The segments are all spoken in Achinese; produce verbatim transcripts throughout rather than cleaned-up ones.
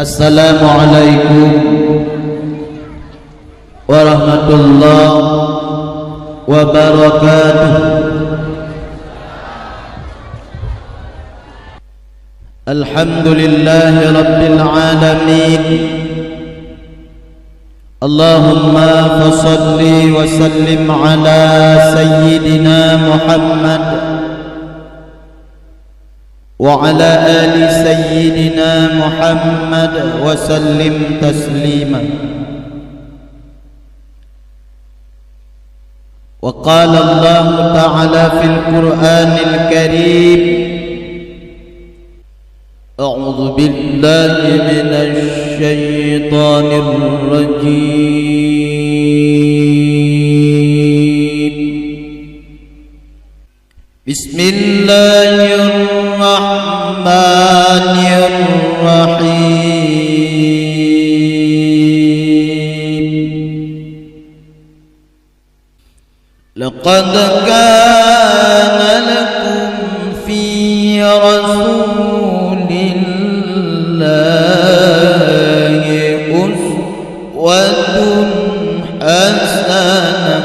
Assalamualaikum warahmatullahi wabarakatuh. Alhamdulillahi rabbil alamin. Allahumma fasalli wa sallim ala sayyidina Muhammad wa ala ali sayyidina Muhammad wa sallim taslima. Wa qala Allahu ta'ala fil Qur'anil Karim, a'udzu billahi minasy syaithanir rajim. Bismillahirrahmanirrahim. Laqad kana lakum fi Rasulillahi uswatun hasanah.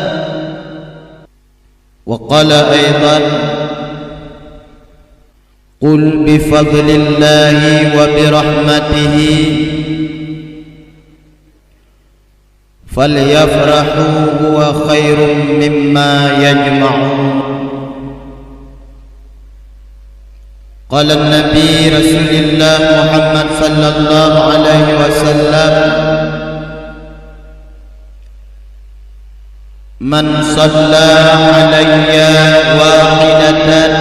Wa qala aidan, qul bi fadlillahi wa bi rahmatihi falyafrahu huwa khairum mimma yajma'un. Qala Nabi Rasulillah Muhammad sallallahu alaihi wasallam, "Man shalla alayya wahidatan,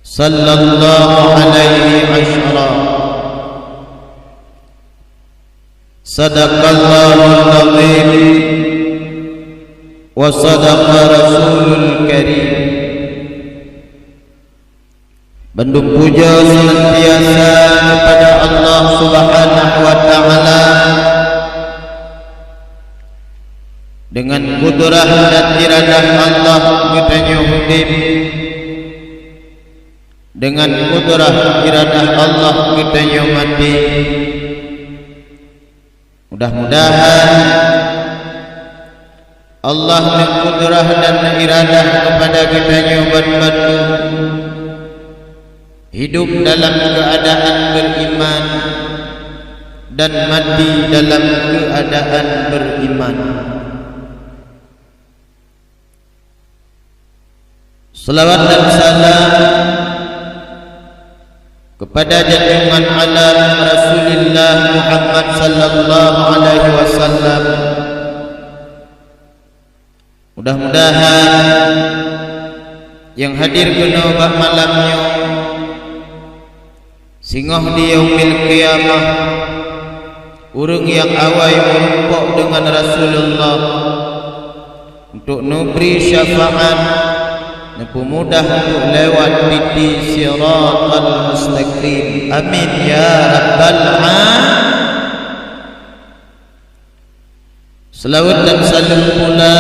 sallallahu alaihi asyra." Sadaqallahul azim wa sadaqa rasulul karim. Bandum puja senantiasa kepada Allah Subhanahu wa Ta'ala. Dengan kudrah dan iradah Allah geutanyoe udeb. Dengan kudrah iradah Allah geutanyoe maté. Mudah-mudahan Allah neukudrah dan neuiradah kepada geutanyoe ban mandum hidup dalam keuadaan beriman dan mati dalam keuadaan beriman. Salawat dan salam kepada junjungan alam Rasulillah Muhammad sallallahu alaihi wasallam. Mudah-mudahan nyang hadir keunoe bak malam nyoe, singoh di Yaumil Qiyamah, ureuëng nyang awai meurumpok deungon Rasulullah untuk neubri syafaat, neupeumudah untuk lewat titi Siratal Mustaqim. Amin ya rabbal alamin. Salawat dan salam pula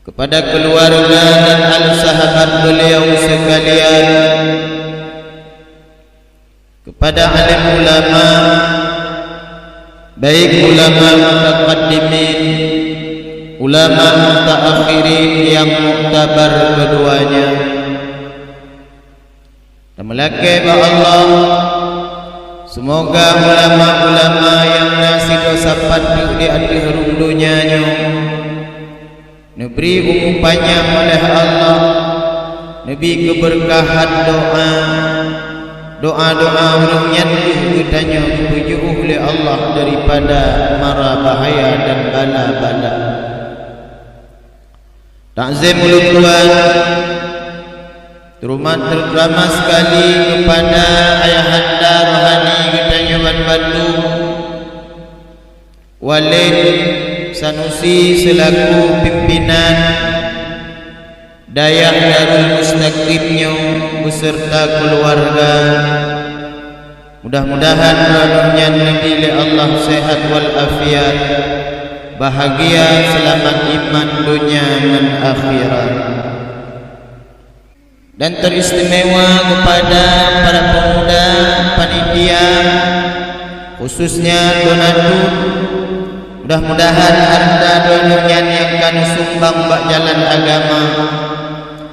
kepada keluarga dan ahli sahabat beliau sekalian, kepada alim ulama, baik ulama mutaqaddimin, ulama mutaakhirin yang muktabar keduanya. Dan meulakée bak Allah, seumoga ulama-ulama nyang na sidroe sapat di ateueh rhueng donya nyoe neubri umu panyang oleh Allah, neubi keubeurkahan doa. Doa-doa ureuëng nyan kheueh geutanyoe geupeujiôh lé Allah daripada mara bahaya dan bala-bala. Takzim ulôn tuan, terutama, terutama sekali kepada ayahanda rohani geutanyoe ban mandum, Walid Sanusi selaku pimpinan Dayah Darul Mustaqim nyoe beserta keluarga. Mudah-mudahan droeneuh nyan neubri lé Allah sehat wal afiat, bahagia, seulamat iman donya ngon akhirat. Dan teristimewa kepada para pemuda panitia, khususnya donatur. Mudah-mudahan hareuta droeneuh nyan nyang ka neusumbang bak jalan agama,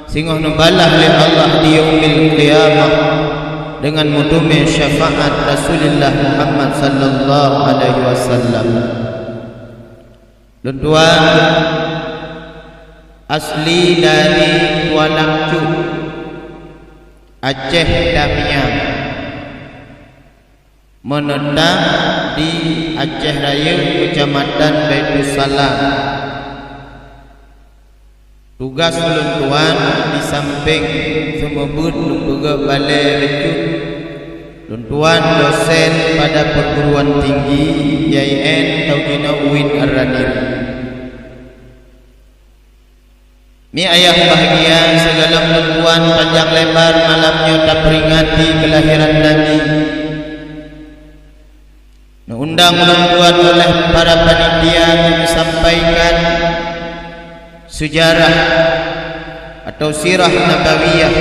singoh neubalah lé Allah di yaumil qiyamah dengan meuteumé syafaat Rasulullah Muhammad sallallahu alaihi wasallam. Lôn tuan asli dari Kuala Cut, Aceh Damiang, menetap di Aceh Rayeuk, Kecamatan Baitussalam. Tugas ulôn tuan di sampéng seumeubeuet lôn peugöt balée bacut, lôn tuan dosen pada perguruan tinggi I A I N atau jinoe UIN Ar-Raniri. Mi ayah bahgia, sigohlom lôn tuan panjang lebar malam nyoe taperingati keulahiran Nabi. Neuundang ulôn tuan oleh para panitia untuk sampaikan sejarah atau sirah nabawiyah.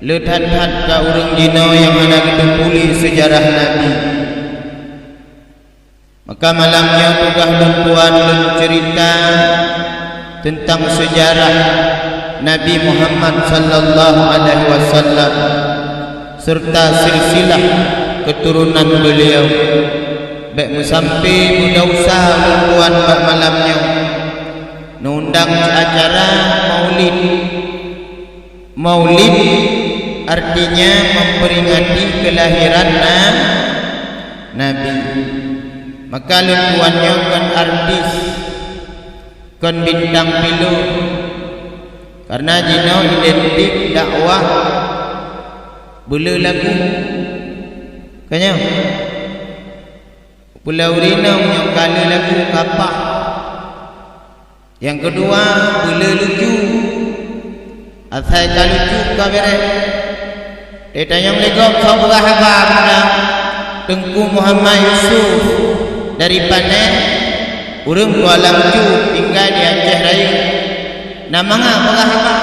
Le that-that ka ureuëng jinoe nyang hana geuteupeue sejarah Nabi. Maka malam nyoe tugaih lôn tuan lôn ceurita teuntang sejarah Nabi Muhammad sallallahu alaihi wasallam serta silsilah keturunan beliau. Bék meusampé meudausa ulôn tuan bak malam nyoe. Neuundang acara maulid. Maulid artinya memperingati kelahiran na-, Nabi. Maka lôn tuan nyoe kon artis, kon bintang pilot, karena jinoe identik dakwah beuleu lagu. Ka nyoe? Pulau Rinong nyoe ka lheueh lagu kapah. Nyang keudua, beuleu lucu. Asai ka lucu ka beureh. Tanyong lé gob soe peugah haba mudah, Teungku Muhammad Yusuf dari Panén, ureuëng Kuala Cut, tinggai di Aceh Rayeuk. Na mangat peugah haba,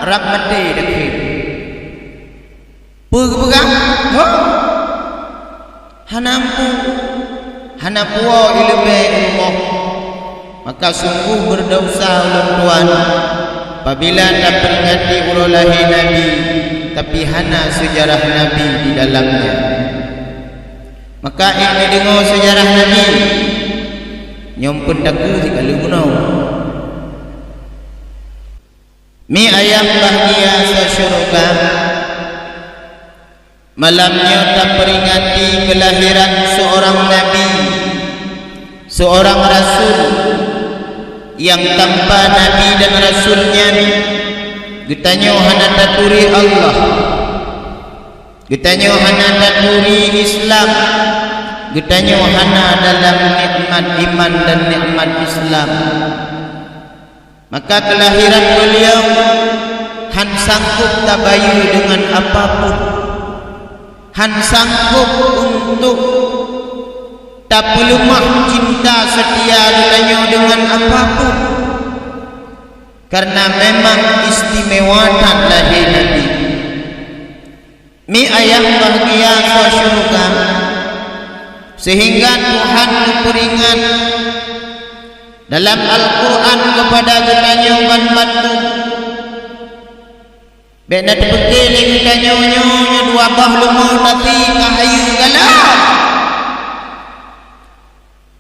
rab maté dakeuet. Peue geupeugah? Ho! Hana ampu, hana puwoe ileumèe rumoh. Maka sungguh beudausa ulôn tuan apabila taperingati uroe lahé Nabi, tapi hana seujarah Nabi di dalamnya. Maka ék neudeungoe seujarah Nabi, nyoe pun taku sikaleuh bunoe. Mi ayah bahgia sa syeuruga, malam nyoe taperingati keulahiran seurang nabi, seurang rasul, nyang tanpa nabi dan rasul nyan, geutanyoe hana taturi Allah, geutanyoe hana taturi Islam, geutanyoe hana dalam nikmat iman dan nikmat Islam. Maka keulahiran beuliau han sangkôb tabayeue deungon apapun, han sangkôb untuk tapeuleumah cinta seutia geutanyoe deungon apapun, karena memang istimewa that lahé Nabi. Mi ayah bahgia sa syeuruga, seuhingga Tuhan geupeuringat dalam Al-Qur'an keupada geutanyoe ban mandum. Bék na teupeuké lé geutanyoe nyoe, nyoe dua boh leumo tasi ka hayeu galak.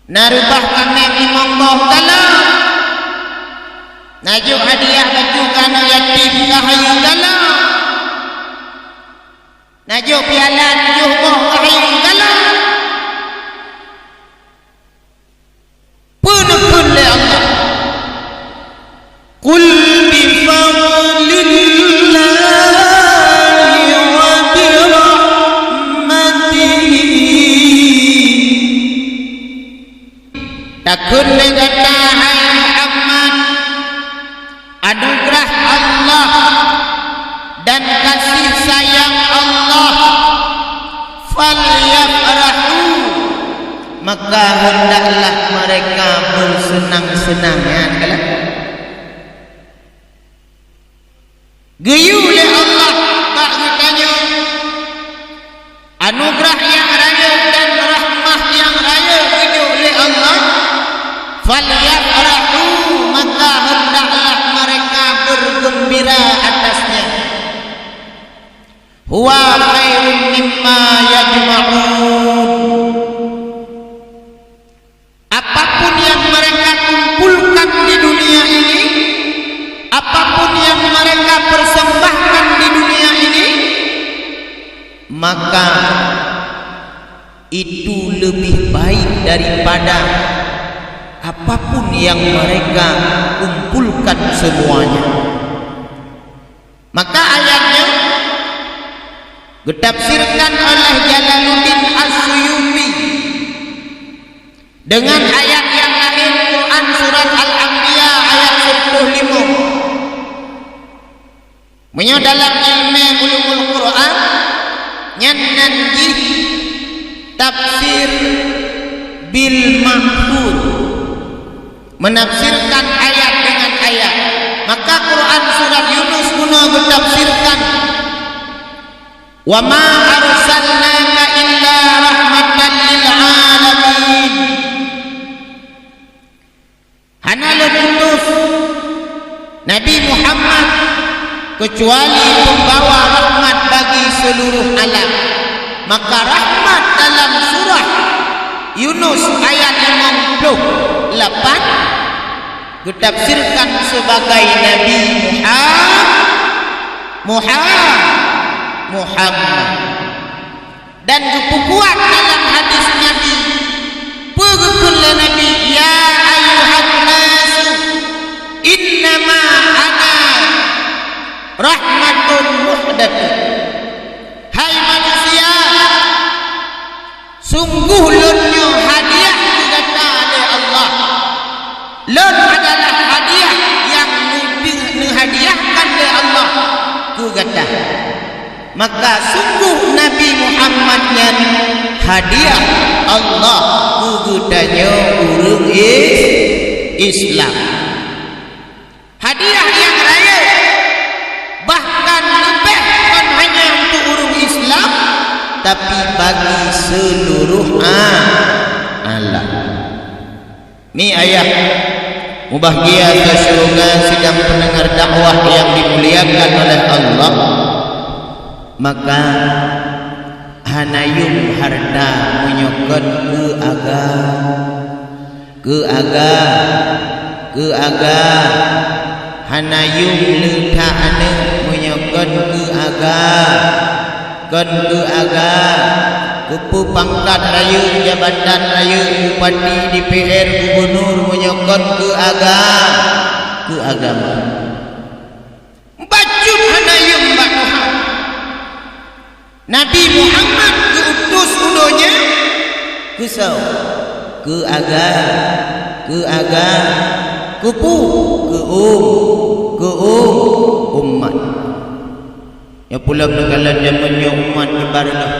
Na reubah kaméng limong boh galak. Na jok hadiah baju keu aneuk yatim ka hayeu galak. Na jok piala tujoh boh ka hayeu galak. Peue neukheun lé Allah? Qul bi fadlillahi wa bi rahmatihi. Takheun lé gata, hai Muhammad, anugeurah Allah dan kasih sayang Allah, falyafrahu, maka hendaklah mereka bersenang-senang, ya, kan? Geuyue lé Allah bak geutanyoe anugeurah nyang rayeuk dan rahmah nyang rayeuk geuyue lé Allah, "Falyafrahu," maka hendaklah mereka bergembira atasnya. "Huwa khairun mimma yajma'un." Apapun yang mereka kumpulkan di dunia ini, apapun yang mereka persembahkan di dunia ini, maka itu lebih baik daripada apapun yang mereka kumpulkan semuanya. Maka ayat nyoe geutafsirkan oleh Jalaluddin As-Suyuti dengan ayat nyang laén, Quran surat Al-Anbiya ayat sireutôh limong. Meunyoe dalam ilmu ulumul Quran, nyan nan jih tafsir bil ma'thur. Menafsirkan ayat dengan ayat. Maka Quran surat Yunus bunoe geutafsirkan, "Wa ma arsalnaka illa rahmatan lil alamin." Hana lôn utus Nabi Muhammad kecuali pembawa rahmat bagi seluruh alam. Maka rahmat dalam surah Yunus ayat limong ploh lapan geutafsirkan sebagai Nabi Muha-, Muha-, Muhammad. Dan geupeukuat dalam hadis Nabi, peue geukheun lé Nabi, "Ya ayyuhan nasu, innama ana rahmatun muhdatun." Hai manusia, sungguh lôn nyoe hadiah keu gata lé Allah. Lôn adalah hadiah nyang neubi-, neuhadiahkan lé Allah keu gata. Maka sungguh Nabi Muhammad nyan hadiah Allah keu geutanyoe ureuëng Is-, Islam. Hadiah nyang rayeuk, bahkan leubeh kon hanya untuk ureuëng Islam, tapi bagi seluruh a-, alam. Mi ayah, mubahgia syeuruga sidang peundengar dakwah nyang dimuliakan oleh Allah. Maka hana yuem hareuta meunyoe kon keu aga-, keu aga-, keu aga-, hana yuem le that aneuëk meunyoe kon keu aga-, kon keu aga-, keupeue pangkat rayeuk, jabatan rayeuk, bupati, D P R, gubunur, meunyoe kon keu aga-, keu agama. Bacut hana yuem bak Tuhan. Nabi Muhammad geuutus u donya keu soe? Keu aga-, keu aga-, keu peue? Keu um-, keu um-, umat. Nyoe pulom neukalon jameun nyoe umat ibarat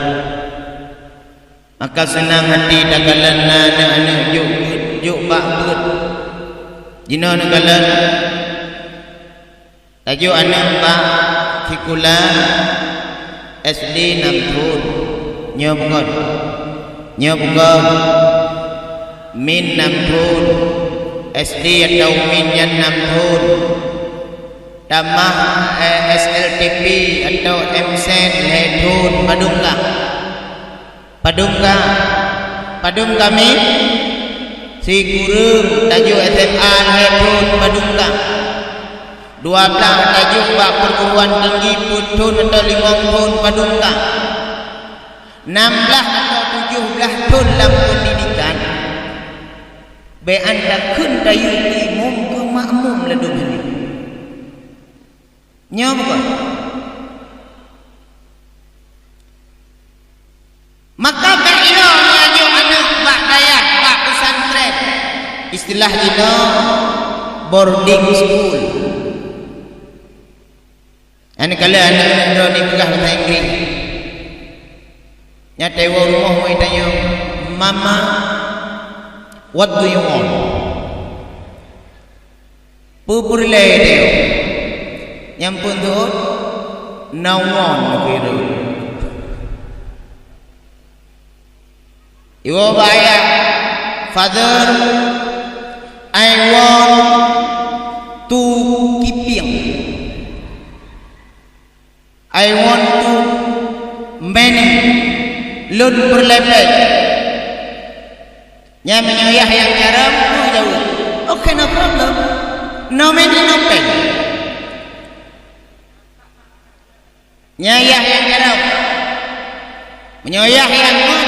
Maka seunang hati takalon na aneuëk-aneuëk jok beuet, jok bak beuet. Jinoe neukalon tajok aneuëk bak sikula S D nam thon. Nyoe bukon. Nyoe bukon. Min nam thon. S D atawa min nyan nam thon. Tamah, eh, S L T P atawa M Sen lhée thon padum kah? Padum ka, padum ka min? Sikureueng tajok S M A lhée thon padum ka? Dua blaih tajok bak peuguruan tinggi peuet thon atawa limong thon padum ka? Nam blaih atawa tujoh blaih thon lam peundidikan? Bék an takheun tayue keu imum keu makmum ladom nyoe. Nyoe bukon? Maka bék ilong meunyoe aneuëk bak dayah, bak pesantren. Istilah jinoe boarding school. Nyan kala aneuëk droe ni peugah bahasa Inggris. Nyan teuwoe rumoh, woe tanyong, "Mama, what do you want?" Peue peureulée teuh? Nyang phon teuôt, No one kira. Iwoe bak ayah, "Father, I want to keeping. I want to many." Lôn peuleubeh. Nyan meunyoe yah nyang carông, jaweueb, "Okay, no problem. No many, no pain." Nyan yah nyang carông. Meunyoe yah nyang ngon,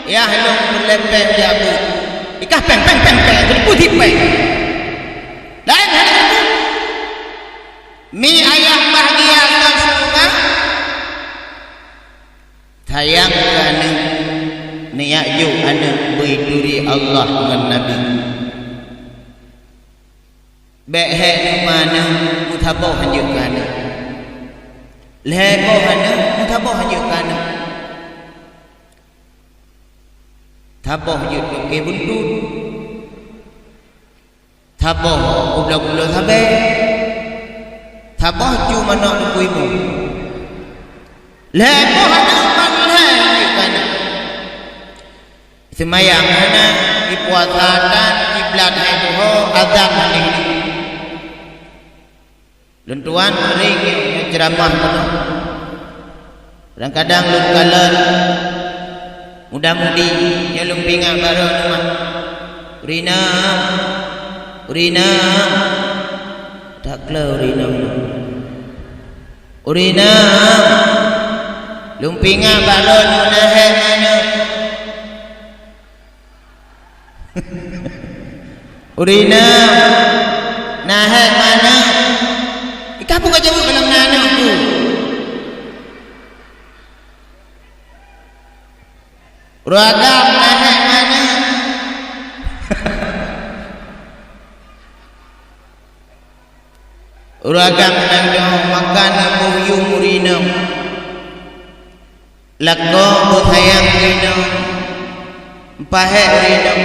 yah lôn peuleubeh jak beuet. Ikah péng, péng, péng, péng, teupeu di péng. Laén hana teupeu. Mi ayah bahgia lam syeuruga, sayang keu aneuk, neujak jok aneuk beu turi Allah ngon Nabi. Bék hék teuma aneuk, meusaboh hanjeuet keu aneuk. Lhée boh aneuk, meusaboh hanjeuet keu aneuk. Saboh jeuet toke buntut. Saboh gubloe-gubloe sabé. Saboh cu manok teupeu imeum. Lhée boh aneuk ban lhée hanjeuet keu aneuk. Seumayang hana, ipuasa tan, kiblat hai tuho, azan hana hidup. Lôn tuan sering ceuramah keunoe. Kadang-kadang lôn kalon muda-mudi nyang lôn pingat barô teuma. Ureueng inong, ureueng inong, that klo ureueng inong. Ureueng inong, lôn pingat barô teuma na hék manok. Ureueng inong, na hék manok. Ikah buka jaweueb dalam na aneuk tu. Ureueng agam na hék manok. Ureueng agam na dong makan lam boh yuem ureueng inong. Lakoe beusayang ureueng inong, meupahék ureueng inong,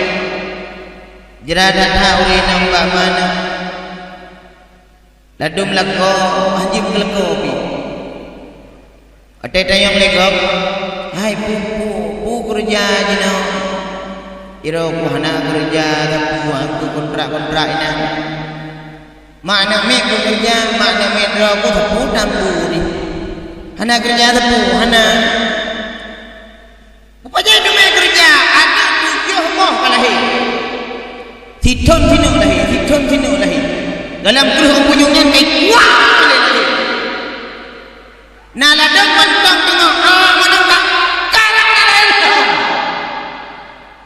jra that-that ureueng inong bak manok. Ladôm lakoe, hana jeuet keu lakoe pih. Watée tanyong lé gob, "Hai, peue, peue, peue keureuja jinoe?" "Sidroe ku hana keureuja, teungku, kontrak-kontrak inan." Mak aneuk miet ku keureuja, mak aneuk miet droe ku teupeu tambu jih. Hana keureuja teupeu, hana. Peue pajan teumé keureuja, aneuk tujoh boh ka lahé. Sithon sineuk lahé, sithon sineuk lahé. Dalam kreueh ureueng nyan kai kuat lé lahé. Na ladôm mantong teungoh, oh, meunan ka, ka lahé lom.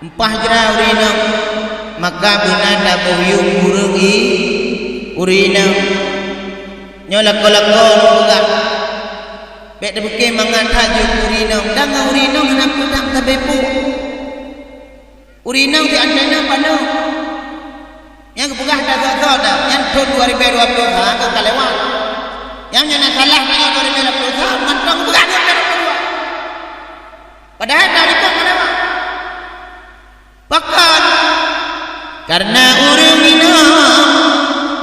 Meupaih jra ureueng inong, maka beuna taboh yuem ureueng i-, ureueng inong. Nyoe lakoe-lakoe lôn peugah. Bék tapike mangat that jeuet keu ureueng inong, dan ngon ureueng inong hana peue that sabe peue. Ureueng inong di antara panoh. Nyang geupeugah that soe-soe na, nyan thon dua ribèe dua ploh ha ka lewat. Nyang nyan na salah meunyoe dua ribèe dua ploh ha, mantong geupeugah dua ribèe dua ploh dua. Padahai na likot ka lewat. Pakon? Kareuna ureueng inong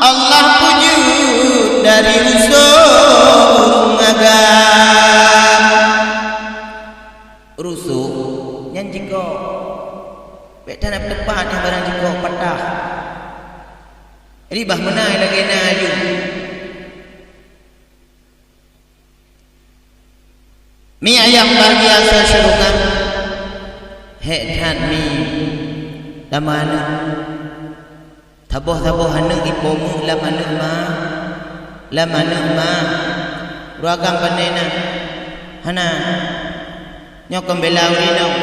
Allah peujeuet dari rusok ureueng agam. Rusok nyan jikok. Bék that na teupat nyang barang jikok patah. Jadi bah meunan lagée na laju. Mi ayah bahgia syeuruga, hék that mi lam aneuk. Saboh-saboh aneuk ipoh meuh lam aneuk ma, lam aneuk ma. Ureueng agam pane na, hana. Nyoe kon bela ureueng inong,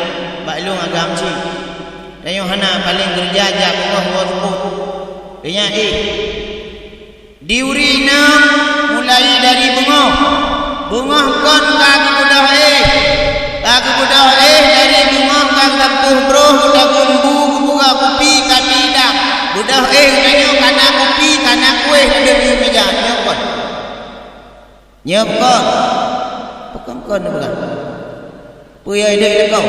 bak lôn agam cit. Tanyoe hana, paleng keureuja jak beungoh woe seupôt. Lheueh nyan éh. Di ureueng inong mulai dari beungoh. Beungoh kon ka geubeudôh éh. Ka geubeudôh éh dari beungoh ka geusampôh broh, geudagon bu, geupeugah kupi, ka diidang. Beudôh éh tanyoe ka na kupi, ka na kuéh ladôm u meuja. Nyoe kon. Nyoe kon. Pakon kon neupeugah? Peue nyang idék lé kau?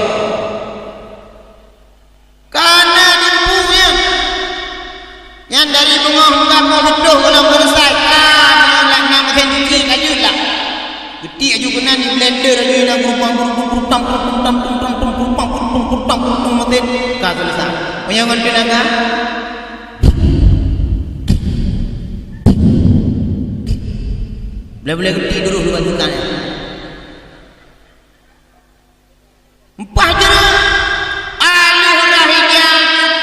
Ka na jumpu nyan. Nyan dari beungoh muda poh siplôh gohlom selesai. Ah, nyoe lam na meusén cuci ka jeuet lah. Aju keunan di blender aju inan, kurupang, kurupang, kurupang, kurupang, kurupang, kurupang, kurupang, kurupang, kurupang, mesin. Ka selesai. Meunyoe ngon teunaga, boleh-boleh geuti duroh luwa tukang. Empah jeuet. Aleuh dah ija,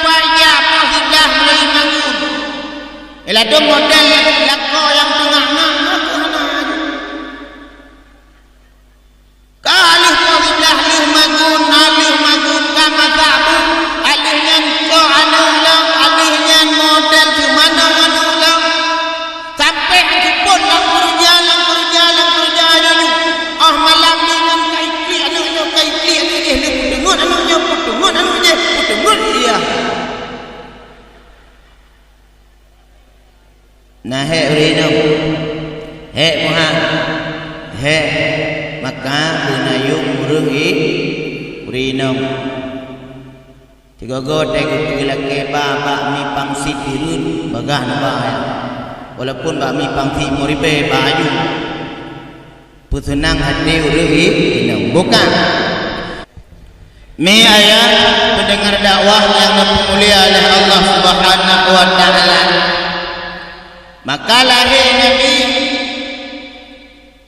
pat ija, poh siblaih mulai magun. Iladong model lakoe nyang teungoh na, na keuh hana aju. Ka lheueh poh siblaih lheueh magun, na lheueh magun ka masak bu, alheueh nyan cok aneuk lom, alheueh nyan model seumanö aneuk lom. Sampoe seupôt lam keureuja, lam keureuja, lam keureuja nyoe. Óh malam lheueh nyan ka iklik aneuk nyoe, ka iklik aneuk jih, lheueh peuteungot aneuk nyoe, peuteungot aneuk jih, peuteungot dia. Na hék ureueng inong? Hék Muha? Hék. Maka beunayong ureueng i-, ureueng inong. Sigoe-goe teuh geupeulakée ba bak mi pangsit hireuen, bagaih neuba nyan. Walaupun bak mi pangsit limong ribée ba aju. Peuseunang até ureueng i-, inong. Bukan. Mi ayah pendengar dakwah nyang dipeumulia oleh Allah Subhanahu wa Ta'ala. Maka lahé Nabi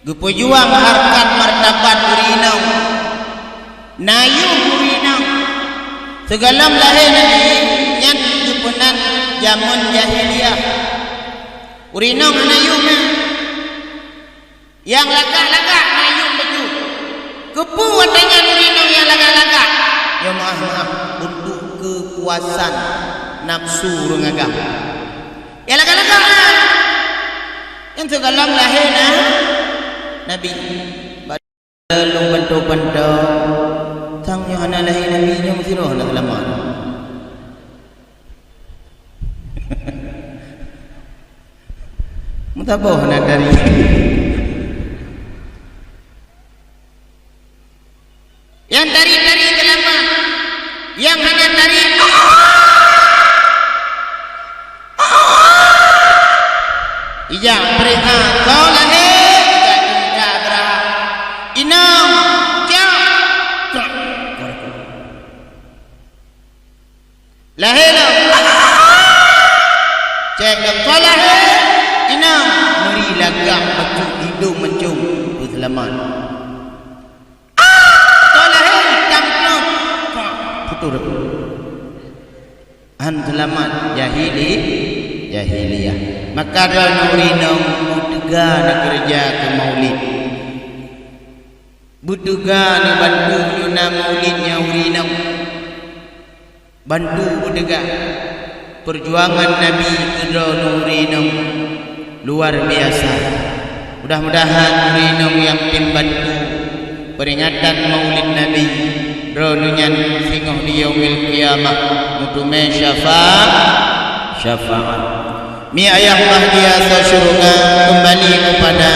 geupeujuang hareukat martabat ureueng inong. Na yum ureueng inong. Sigohlom lahé Nabi nyan geupeunan jameun jahiliyah. Ureueng inong hana yum nyan. Nyang lagak-lagak na yum bacut. Keupeue watée nyan ureueng inong nyang lagak-lagak? Ya meuah-meuah, untuk keupuasan nafsu ureueng agam. Nyang lagak-lagak na. Nyang sigohlom lahé na Nabi. Lôn bantu-bantu, sang nyoe hana lahé Nabi nyoe meusidroe hana seulamat. Meusaboh hana tari. Nyang tari-tari seulamat, nyang hana tari, ijak peurintah soe lahé, ijak teuka geura. Inong, cok. Lahé lom. Cék lom, soe lahé? Inong. Meuri lagak bacut hidong mancong, peuseulamat. Soe lahé? Itam klop. Putus. Hán seulamat jahili-, jahiliyah. Maka droeneuh ureueng inong beuteuga neukeureuja keu maulid. Beuteuga neubantu nyoe na maulid nyan ureueng inong. Bantu beuteuga. Peujuangan Nabi keu droeneuh ureueng inong luar biasa. Mudah-mudahan ureueng inong nyang tem bantu peuringatan Maulid Nabi droeneuh nyan singoh di Yaumil Qiyamah meuteumé syafa-, syafaat. Mi ayah bahagia sa syurga, kembali kepada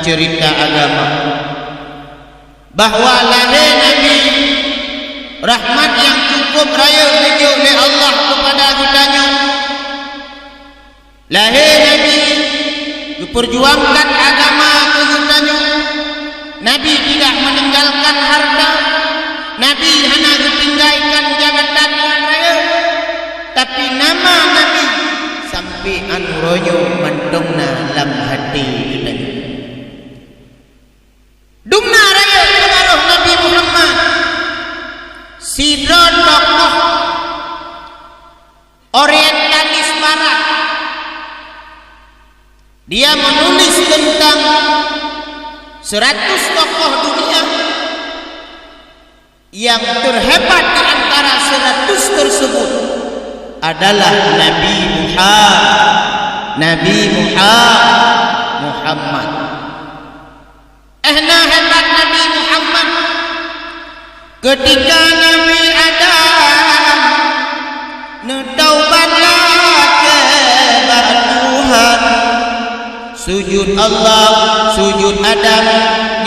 cerita agama. Bahwa lahé Nabi, rahmat nyang cukup rayeuk neujok lé Allah keupada geutanyoe. Lahé Nabi, geupeujuangkan agama keu geutanyoe. Nabi tidak meninggalkan harta. Nabi hana geutinggaikan jabatan nyang rayeuk. Tapi nama Nabi sampoe 'an uroe nyoe mantong na lam até geutanyoe. Dumna rayeuk peungaroh Nabi Muhammad, sidroe tokoh orientalis barat. Dia menulis tentang seratus tokoh dunia. Yang terhebat di antara seratus tersebut adalah Nabi Muha-, Nabi Muha-, Muhammad. Eh, na hebat Nabi Muhammad. Ketika Nabi Adam neutaubat lakée bak Tuhan, sujud Allah, sujud Adam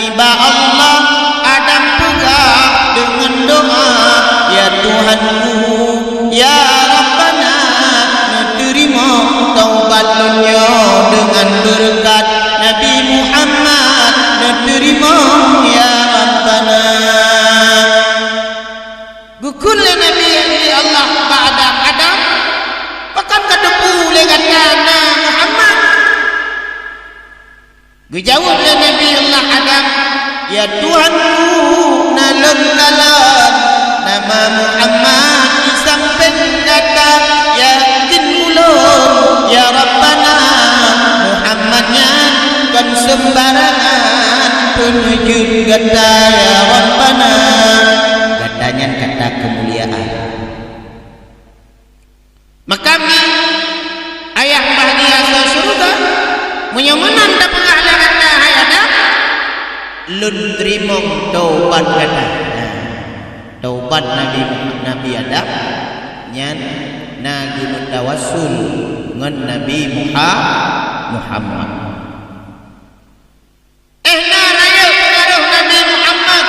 nibak Allah, Adam peugah deungon doa, "Ya Tuhanku, ya Rabbana, neuteurimong taubat lôn nyoe deungon beureukat Nabi Muhammad, neuteurimong Lé Nabi, lé Allah bak Adam, "Adam, pakon ka teupeu lé gata na Muhammad?" Geujaweueb lé Nabi Allah Adam, "Ya Tuhanku, na lôn kalon nama Muhammad di sampéng gata. Yakin ulôn, ya Rabbana, Muhammad nyan kon seumbarangan peuneujeuet gata, ya Rabbana. Gata nyan ka takeumuliaan." Maka mi ayah bahagia sa syeuruga, meunyoe meunan tapeugah lé gata, hai Adam, lôn teurimong taubat gata. Nah, taubat Nabi, Nabi Adam nyan na geumeutawassul ngon Nabi Muha-, Muhammad. Eh, na rayeuk peungaroh Nabi Muhammad.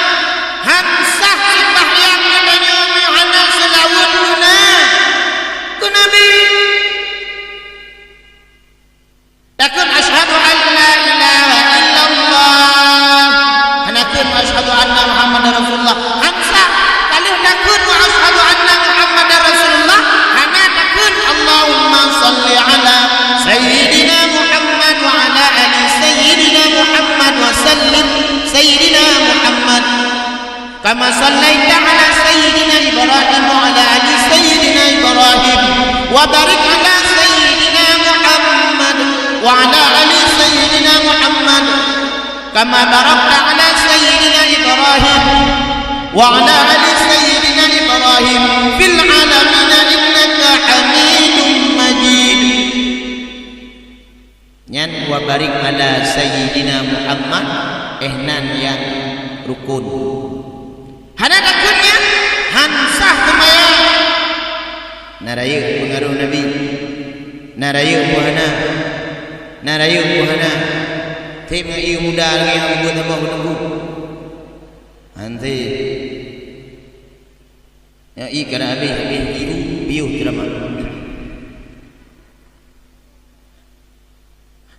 Han sah seumbahyang geutanyoe meunyoe hana seulaweuet guna keu Nabi. Takheun, "Asyhadu an la ilaha illallah." Hana kheun, "Wa asyhadu anna Muhammadar Rasulullah." Han sah. Ka lheueh takheun, "Wa asyhadu anna Muhammadar Rasulullah," hana takheun, "Allahumma shalli ala Sayyidina Muhammad wa ala ali Sayyidina Muhammad wa sallim Sayyidina Muhammad. Kama shallaita ala Sayyidina Ibrahim wa ala ali Sayyidina Ibrahim. Wa barik ala Sayyidina Muhammad wa ala ali Sayyidina Muhammad. Kama barakta ala Sayyidina Ibrahim wa ala ali Sayyidina Ibrahim fil alamin innaka Hamidum Majid." Nyan, "Wa barik ala Sayyidina Muhammad," eh, nan nyang rukun. Hana takheun nyan, han sah seumbahyang. Na rayeuk peungaroh Nabi. Na rayeuk peue hana. Na rayeuk peue hana. Tem ngon ié muda lagèe nyang buet saboh meununggu. Hanté. Nyang ié kana habéh, habéh ié, piôh ceramah.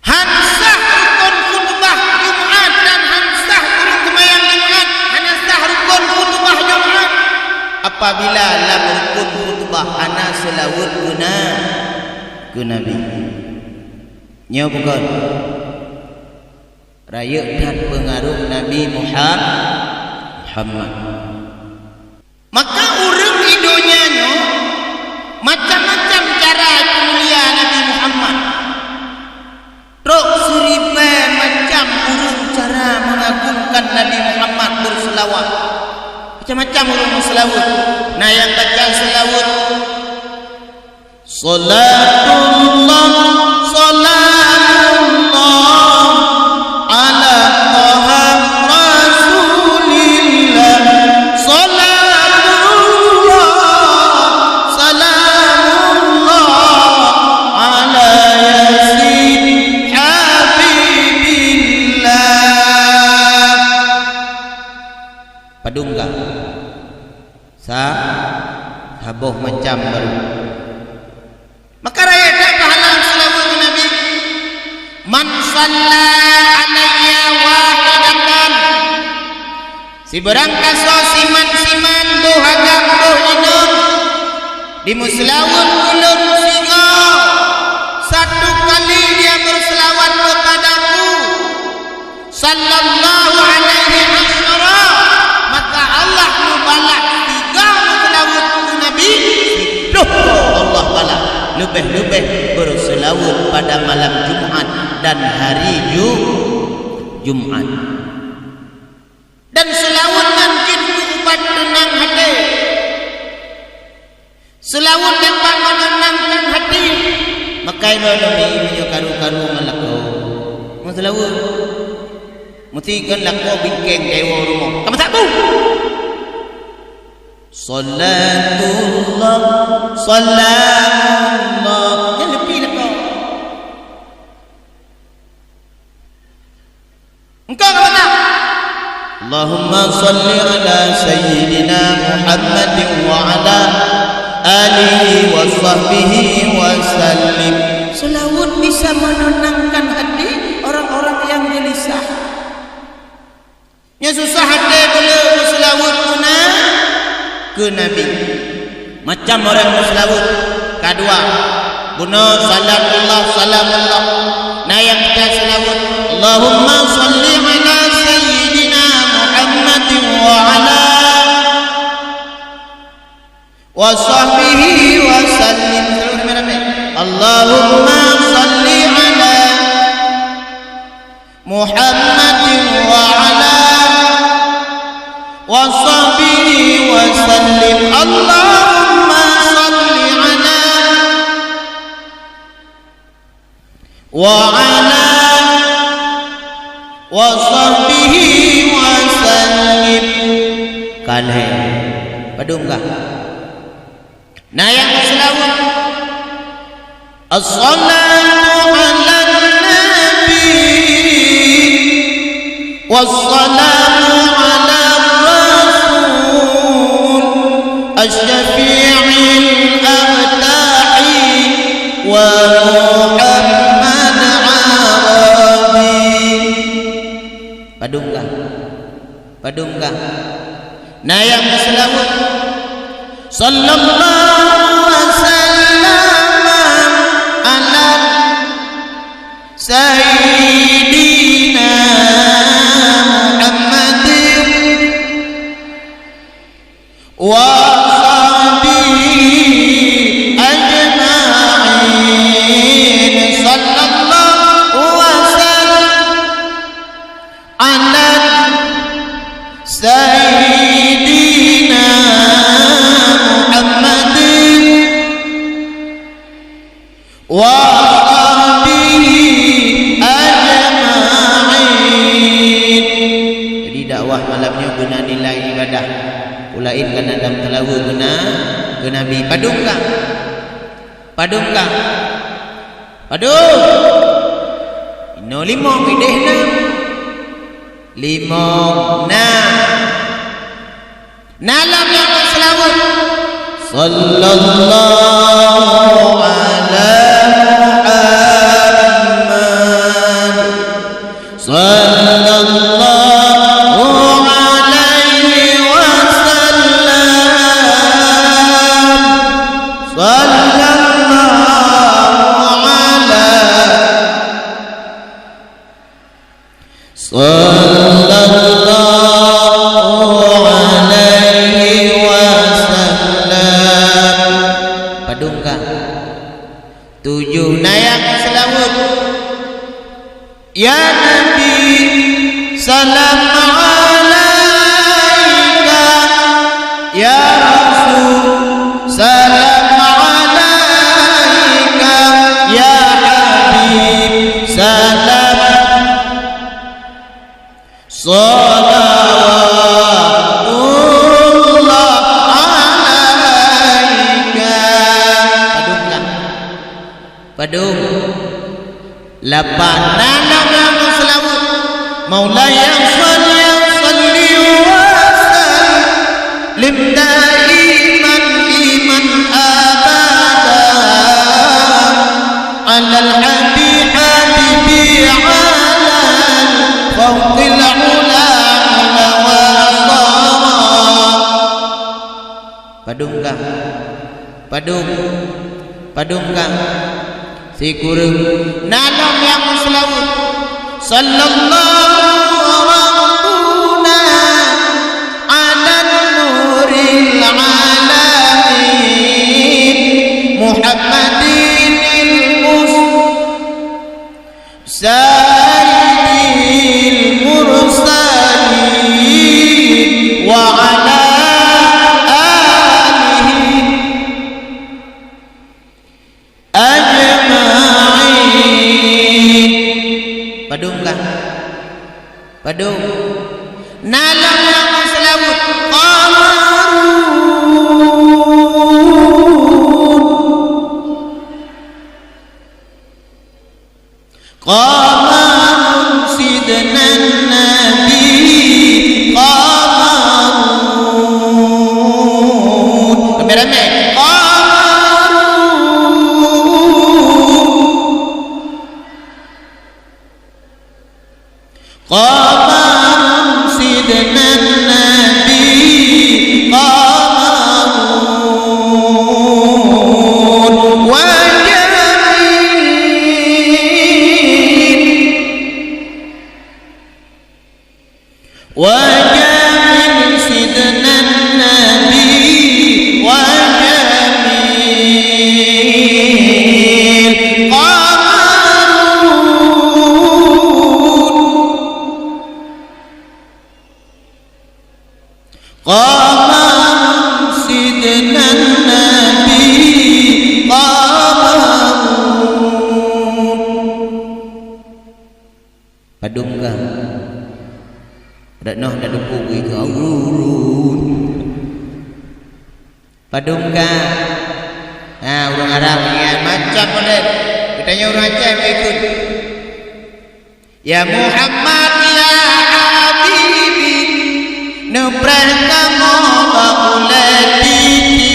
Han sah rukon khutubah Jumat dan han sah ureueng seumayang Jumat, hana sah rukon khutubah Jumat apabila lam rukon khutubah hana seulaweuet guna keu Nabi. Nyoe bukon rayeuk that peungaroh Nabi Muha-, Muhammad. Maka ureueng di donya nyoe macam-macam cara peumulia Nabi Muhammad. Trok siribèe macam ureueng cara mengagungkan Nabi Muhammad, berselawat. Macam-macam ureueng berselawat. Na nyang baca selawat, "Salatullah, salamullah, ala Taha Rasulillah. Salatullah, salamullah, ala Yasin Habibillah." Padum ka? Sa-, saboh macam baru. Maka rayeuk that pahala seulaweuet keu Nabi. "Man shalla alayya wahidatan," sibeurang kasoe siman-siman boh agam boh inong, dimeuseulaweuet ulôn sigoe, satu kali dia berselawat kepadaku, "Sallallahu alaihi asyara," maka Allah meubalah tiga meuseulaweuet keu Nabi, siplôh droe Allah balah, leubeh-leubeh beuseulaweuet pada malam Jumat dan hari Ju-, Jumat. Dan seulaweuet nyan jeuet keu ubat teunang até. Seulaweuet dapat menenangkan hati. Makajih meunyoe karu-karu ngon lakoe, meuseulaweuet. Meusti kon lakoe bingkeng dewa rumoh. Ka meusabu. Salatullah, salamullah. Nyan leupie lakoe. Engkau ka mantap. Allahumma shalli ala Sayyidina Muhammadin wa ala alihi wa sahbihi wa sallim. Seulaweuet bisa menenangkan hati orang-orang yang gelisah. Nyang susah até beu le meuseulaweuet guna keu Nabi. Macam ureuëng meuseulaweuet, ka dua. Bunoe salatullah, salamullah. Na nyang ka seulaweuet, Allahumma shalli ala sayyidina Muhammadin wa ala wa sahbihi wa sallim. Seluruh ramai-ramai. Allahumma shalli ala Muhammadin wa ala wa sahbihi wa sallim. Allahumma shalli ala wa ala wa sahbihi wa sallim. Ka lhée. Padum kah? Na nyang seulaweuet. Assalatu ala nabi, wassalamu ala rasul, asy-syafi'il abtahi, wa Muhammad arabi. Padum kah? Padum kah? Na nyang seulaweuet. Sallallahu wasallam ala sayyidina Muhammadin wa sahbihi ajma'in. Sallallahu wasallam ala sayyidina Muhammadin wa sahbihi ajma'in. Jadi, dakwah malam nyoe beuna nilai ibadah. Ulaén kana lam teulawa beuna, beuna bi padum kah? Padum kah? Padum. Inoe limong, ideh na. Limong na. Na lam nyang seulaweuet. Sallallahu ala Muhammad. Sallallahu alaihi wasallam. Sallallahu ala Sallallahu alaihi wasallam. Padum kah? Tujoh. Na nyang seulaweuet. Ya Nabi, salam alaika. Ya Rasul, salam alaika. Ya Habib, salam Salawatullah alaika. Padum lah. Padum. Lapan. Nana nama selawat. Maulaya salli, salli wa sallim daiman iman abada. Alal habibi, habibi, alal fauqil ula, ula wa sara. Padum kah? Padum. Padum kah? Sikureueng. Na lom nyang meuseulaweuet. Sallallahu rabbuna ala nuril alamin, Muhammadinil mus-, sayyidil mursalin wa ala alihi ajma'in. Padum kah? Wajah min sidnan Nabi, wajah min qamarun. Qamarun sidnan Nabi, qamarun. Padum ka? Dak noh dak duku bui ka urun. Padum ka? Ha, ureueng Arab ingat macam model. Geutanyoe ureueng Aceh ikut. Ya Muhammad, ya Habibi, neupreh kamoe bak ulée titi.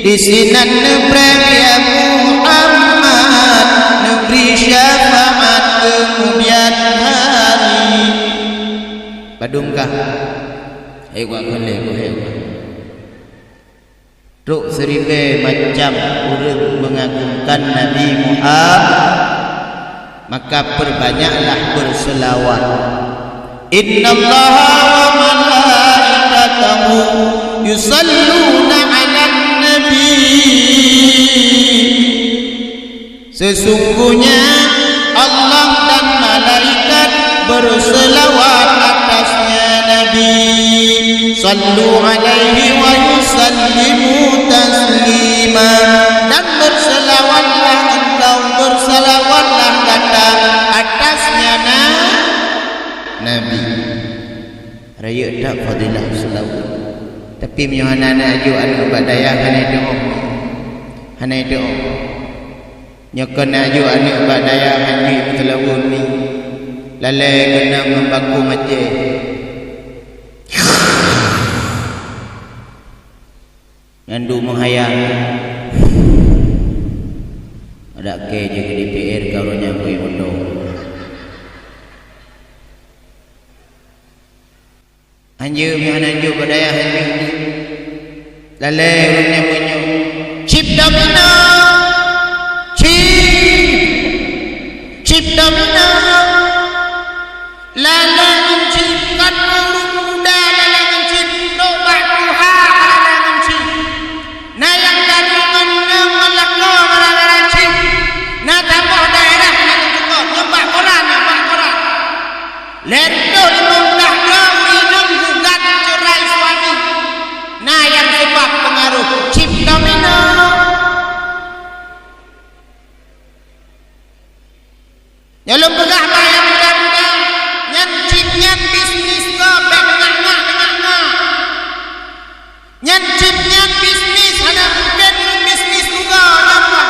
Disinan neupreh ya Muhammad, neubri syafaat keumudian hari. Padum ka? Hai wak keulee, hai wak. Trok siribée macam ureueng meungagungkan Nabi Muhammad, maka peubanyaklah beuseulawat. Innallaha wa malaikatahu yusalluna 'alan nabi. Sesungguhnya Allah dan malaikat berselawat atasnya Nabi. Sallu alaihi wa yusallimu taslima. Dan berselawatlah engkau, berselawatlah gata atasnya na-, Nabi. Rayeuk that fadilah selawat. Tapi meunyoe hana na aju aneuëk bak dayah, hana doa. Hana doa. Nyoe kon na aju aneuëk bak dayah hanjeuet meuteulaweueng mi, lalée geunong ngon bakong Aceh. Nyan duek meuhayang. Adak kée jeuet keu D P R ka uroe nyan bui moto. Hanjeuet meuhana jok bak dayah hanjeuet. Lalée ureuëng nyan meunyoe, "Cip domino! Cip! Cip domino!" Lalée ngon cip, kon ureuëng muda lalée ngon cip, trok bak tuha lalée ngon cip. Na nyang lari ngon inong ngon lakoe gara-gara cip. Na saboh daerah na lôn tukot, nyoe bak koran, nyoe bak koran. Lhée reutôh limong blah droe ureuëng inong gugat cerai suami. Na nyang sabab peungaroh cip domino. Nyoe lôn peugah bak nyang muda-muda, nyan cip nyan bisnis gob, bék deungak-deungak, deungak-deungak. Nyan cip nyan bisnis, hana mungken ngon bisnis rugoe nyan, Pak.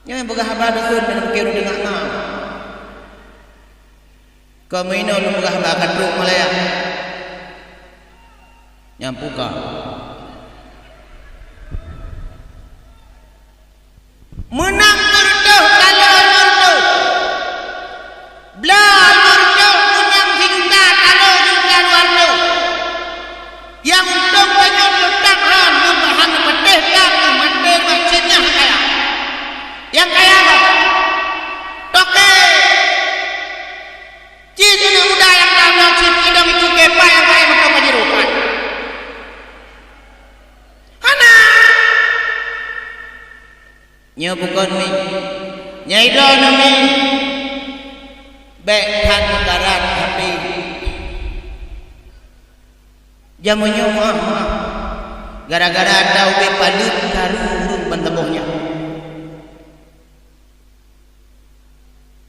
Nyoe peugah haba dukon, hana mungken deungak-deungak. Keu meuinoe lôn peugah haba ka trok Malaya. Nyang puka. Meunang meureutoh, taloe meureutoh. Bloe meureutoh, meunang sijuta, taloe sijuta dua reutôh. Nyang untông tanyoe teutap han, nyoe han patéh that, maté bak cit nyan kaya. Nyang kaya bah. Toke. Cit aneuëk muda nyang na, na cit idong itu kepai nyang kaya meukapai jiroh pat. Hana. Nyoe bukon mi. Nyai droeneuh mi. Bék that meukarat hapé. Jameun nyoe meuah-meuah. Gara-gara ata ubé paleuet karu ureuëng ban saboh nyan.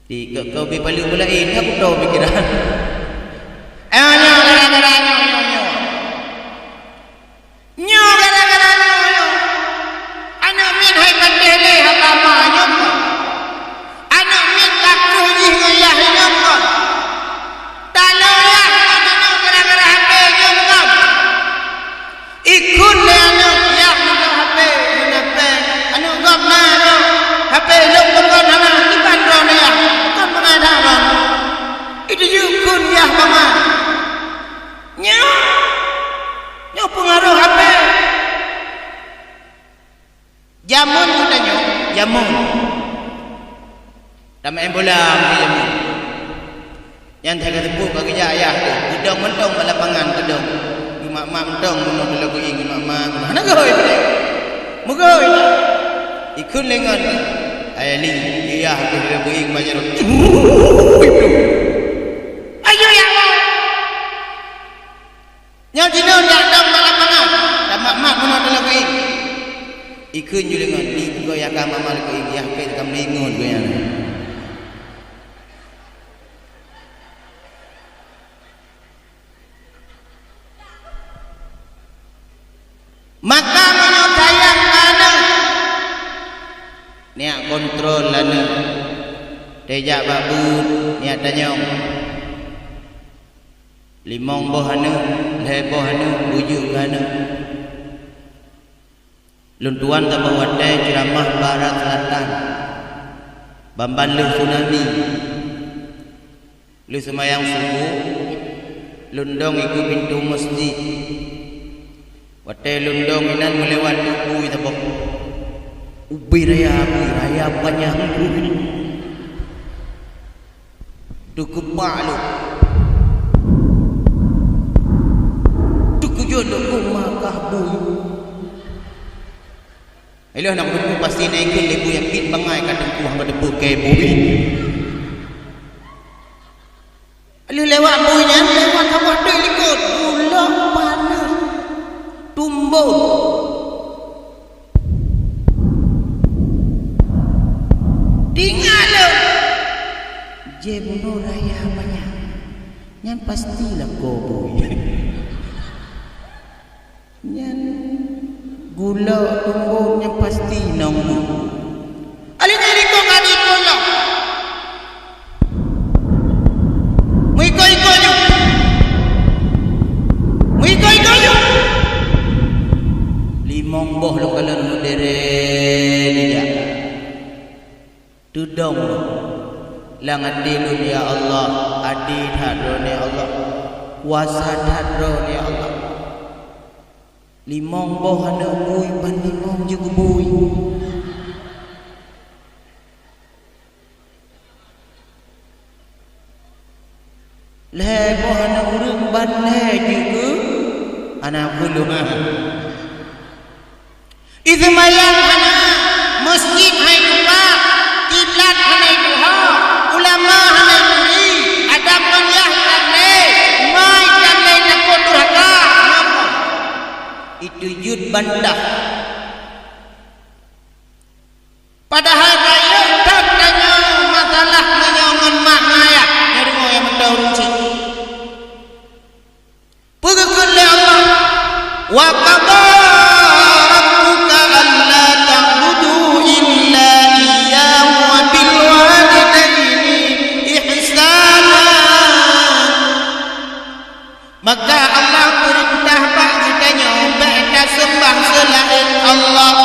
Di keu, keu ubé paleuet beulaén, ka kuto pikiran. Eh, nyoe gara-gara nyoe, nyoe, nyoe. Nyoe gara-gara nyoe, nyoe. Aneuëk miet hai patéh lé haba ma nyoe kon. Aneuëk miet ka kreueh jih ngon yah nyoe kon. Taloe yah ngon aneuëk gara-gara hapé nyoe kon. Ikheun lé aneuëk yah ngon hapé, ngon hapé. Aneuëk gob na nyoe, hapé lôn bukon hana, kiban droeneuh yah, bukon beunai that droeneuh. Itu jeuet kheun yah bama. Nyoe, nyoe peungaroh hapé. Jameun geutanyoe, jameun. Tameu'en bola meusi jameun. Nyan that ka teupeu ka geujak ayah teuh, geudong mantong bak lapangan geudong. Geumak-mak mantong bunoe teuh lagèe ié geumak-mak. Hana geuhôi. Meugeuhôi. Ikheun lé ngon ayah lé, ayah teuh lagèe ié geumak-mak. Ayo ya Allah. Nyoe jinoe jak dong bak lapangan, tamak-mak bunoe teuh lagèe ié. Ikheun ju lé ngon, "Ni peugah yah ka mama lagèe ié, yah pèt ka meuninggot geuh nyan." Maka meunyoe sayang aneuk, neuk kontrol aneuk. Teuh jak bak beuet, neuk tanyong. Limong boh aneuk, lhèe boh aneuk, bujeuk keu aneuk. Lôn tuan saboh watèe ceuramah barat selatan, ban-ban lheueh tsunami. Lheueh seumayang suboh, lôn dong dikeue pintoe meuseujid. Watèe lôn dong inan meulewat bui saboh. Ubé raya bui, raya panyang bui. Teukeupak lôn. Teukeujot lôn koma kah bui. Ilôn na kuteupeu pasti na ikheun lé bui nyang pit bangai ka teungku hana teupeu kèe bui. Lheueh lewat bui nyan, lewat saboh teuk likot. Ulok paneuk. Tumbon. Tinggai lôn. Jeh bunoe raya banyak. Nyan pasti lakoe bui. Nyan gulok tumbon nyan pasti nong bu. Aléh nyan likot ka diikot lom. Meuikot-ikot ju. Meuikot-ikot ju. Limong boh lôn kalon meuderet dijak. Teudong lam até lôn, "Ya Allah, até that Droeneuh, ya Allah. Kuasa that Droeneuh, ya Allah." Limong boh aneuk bui ban limong jeuet geubui. Lhèe boh aneuk ureueng ban lhèe jeuet keu aneuk bulu. Iseumayang hana, meuseujid hana ituha, kiblat hana ituha, ulama hana ituri, adak ngon yah itam lé, ma itam lé takot durhaka. Itu jeuet bantah. Padahai rayeuk that tanyoe masalah meunyoe ngon mak ngon ayah, nyoe deungoe nyang meuteureueng cit. Peue geukheun lé Allah, "Wa qada rabbuka alla ta'budu illa iyyahu wa bil walidaini ihsana." Maka Allah peurintah bak geutanyoe bèk taseumbah seulaén Allah.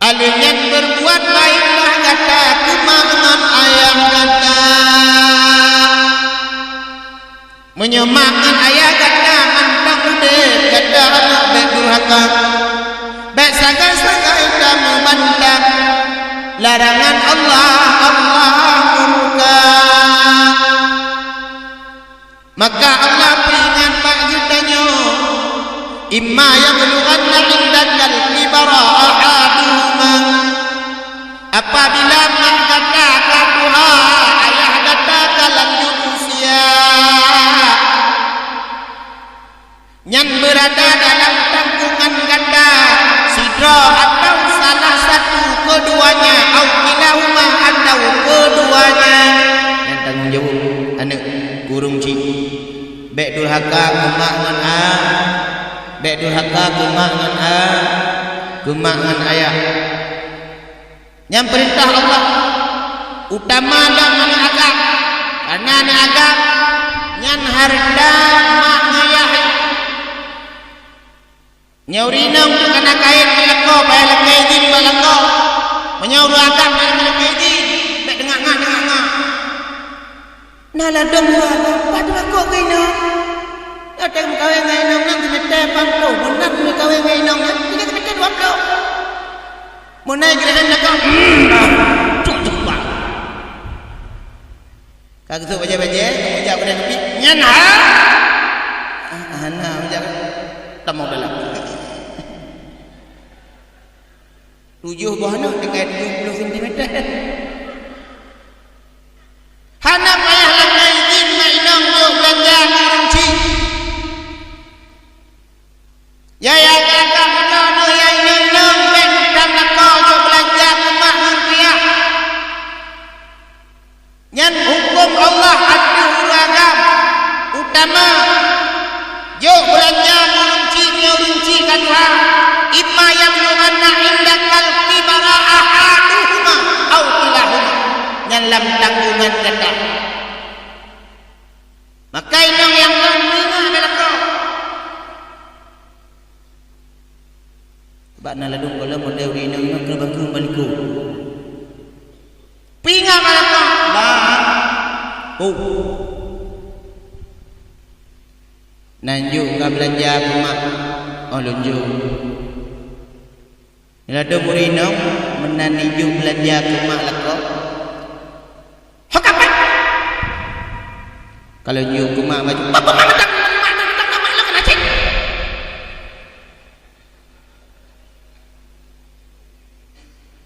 Aléh nyan beurbuat baiklah gata keu mak ngon ayah gata. Meunyoe mak ngon ayah gata mantong udép, gata hantom bèk durhaka. Bèk sagai-sagai tameubantang larangan Allah, Allah murka. Maka Allah peuingat bak geutanyoe, "Imma yablughanna 'indakal kibara ahaduhuma." Apabila mak gata ka tuha, ayah gata ka lanjut usia, nyan beurada dalam tangkongan gata, sidroe atawa salah satu keuduanya, au kilahuma atawa keuduanya, nyan tanggong jaweueb aneuk ureueng cit. Bèk durhaka keu mak ngon a, bèk durhaka keu mak ngon a, keu mak ngon ayah. Nyan peurintah Allah, utama lom aneuk agam. Kareuna aneuk agam nyan hareuta mak ngon ayah. Nyoe ureueng inong ka na kayèe ngon lakoe, payah lakèe idhin bak lakoe. Meunyoe ureueng agam hana lakèe idhin, bèk teungoh-ngoh, teungoh-ngoh. Na ladôm dua, pat lakoe keu inong. Watèe meukawen ngon inong nyan seumeutèe pamploh, meunan meukawen ngon inong nyan, jinoe seumeutèe dua ploh. Meunan jih lakoe, hmm, nah, cuk, cuk, bah. Ka geusok bajèe-bajèe, ka meujak keunan keupiek, nyan ha? Ah, hana meujak. Tamong dalam. Tujoh boh aneuk tinggai tujoh ploh sentimeter. Hana payah lagèe jih mak inong jok beulanja ngon ureueng chik. Ya, ya, ya, ya, ya, ya, inong-inong, bèk meutam lakoe jok beulanja keu mak ngon keu yah. Nyan hukôm Allah ateueh ureueng agam, utama jok beulanja ngon ureueng chik, ngon ureueng chik ka tuha, imma yablughanna indakal kibara ahaduhuma au kilahuma, nyan lam tanggongan gata. Maka inong nyang ka meuninggai bèk lakoe. Bak na ladôm gohlom model ureueng inong-inong keuneuk bangkeue balikô. Pingat bak lakoe, bang. Oh. Nan jok ka beulanja keu mak, oh lôn jok. Ladôm ureueng inong meunan jijok beulanja keu mak lakoe. Ho ka pat! Ka lôn jok keu mak baju, "Peue mak mantong, mak mantong, mak mantong, mak lôn keuneuk cit."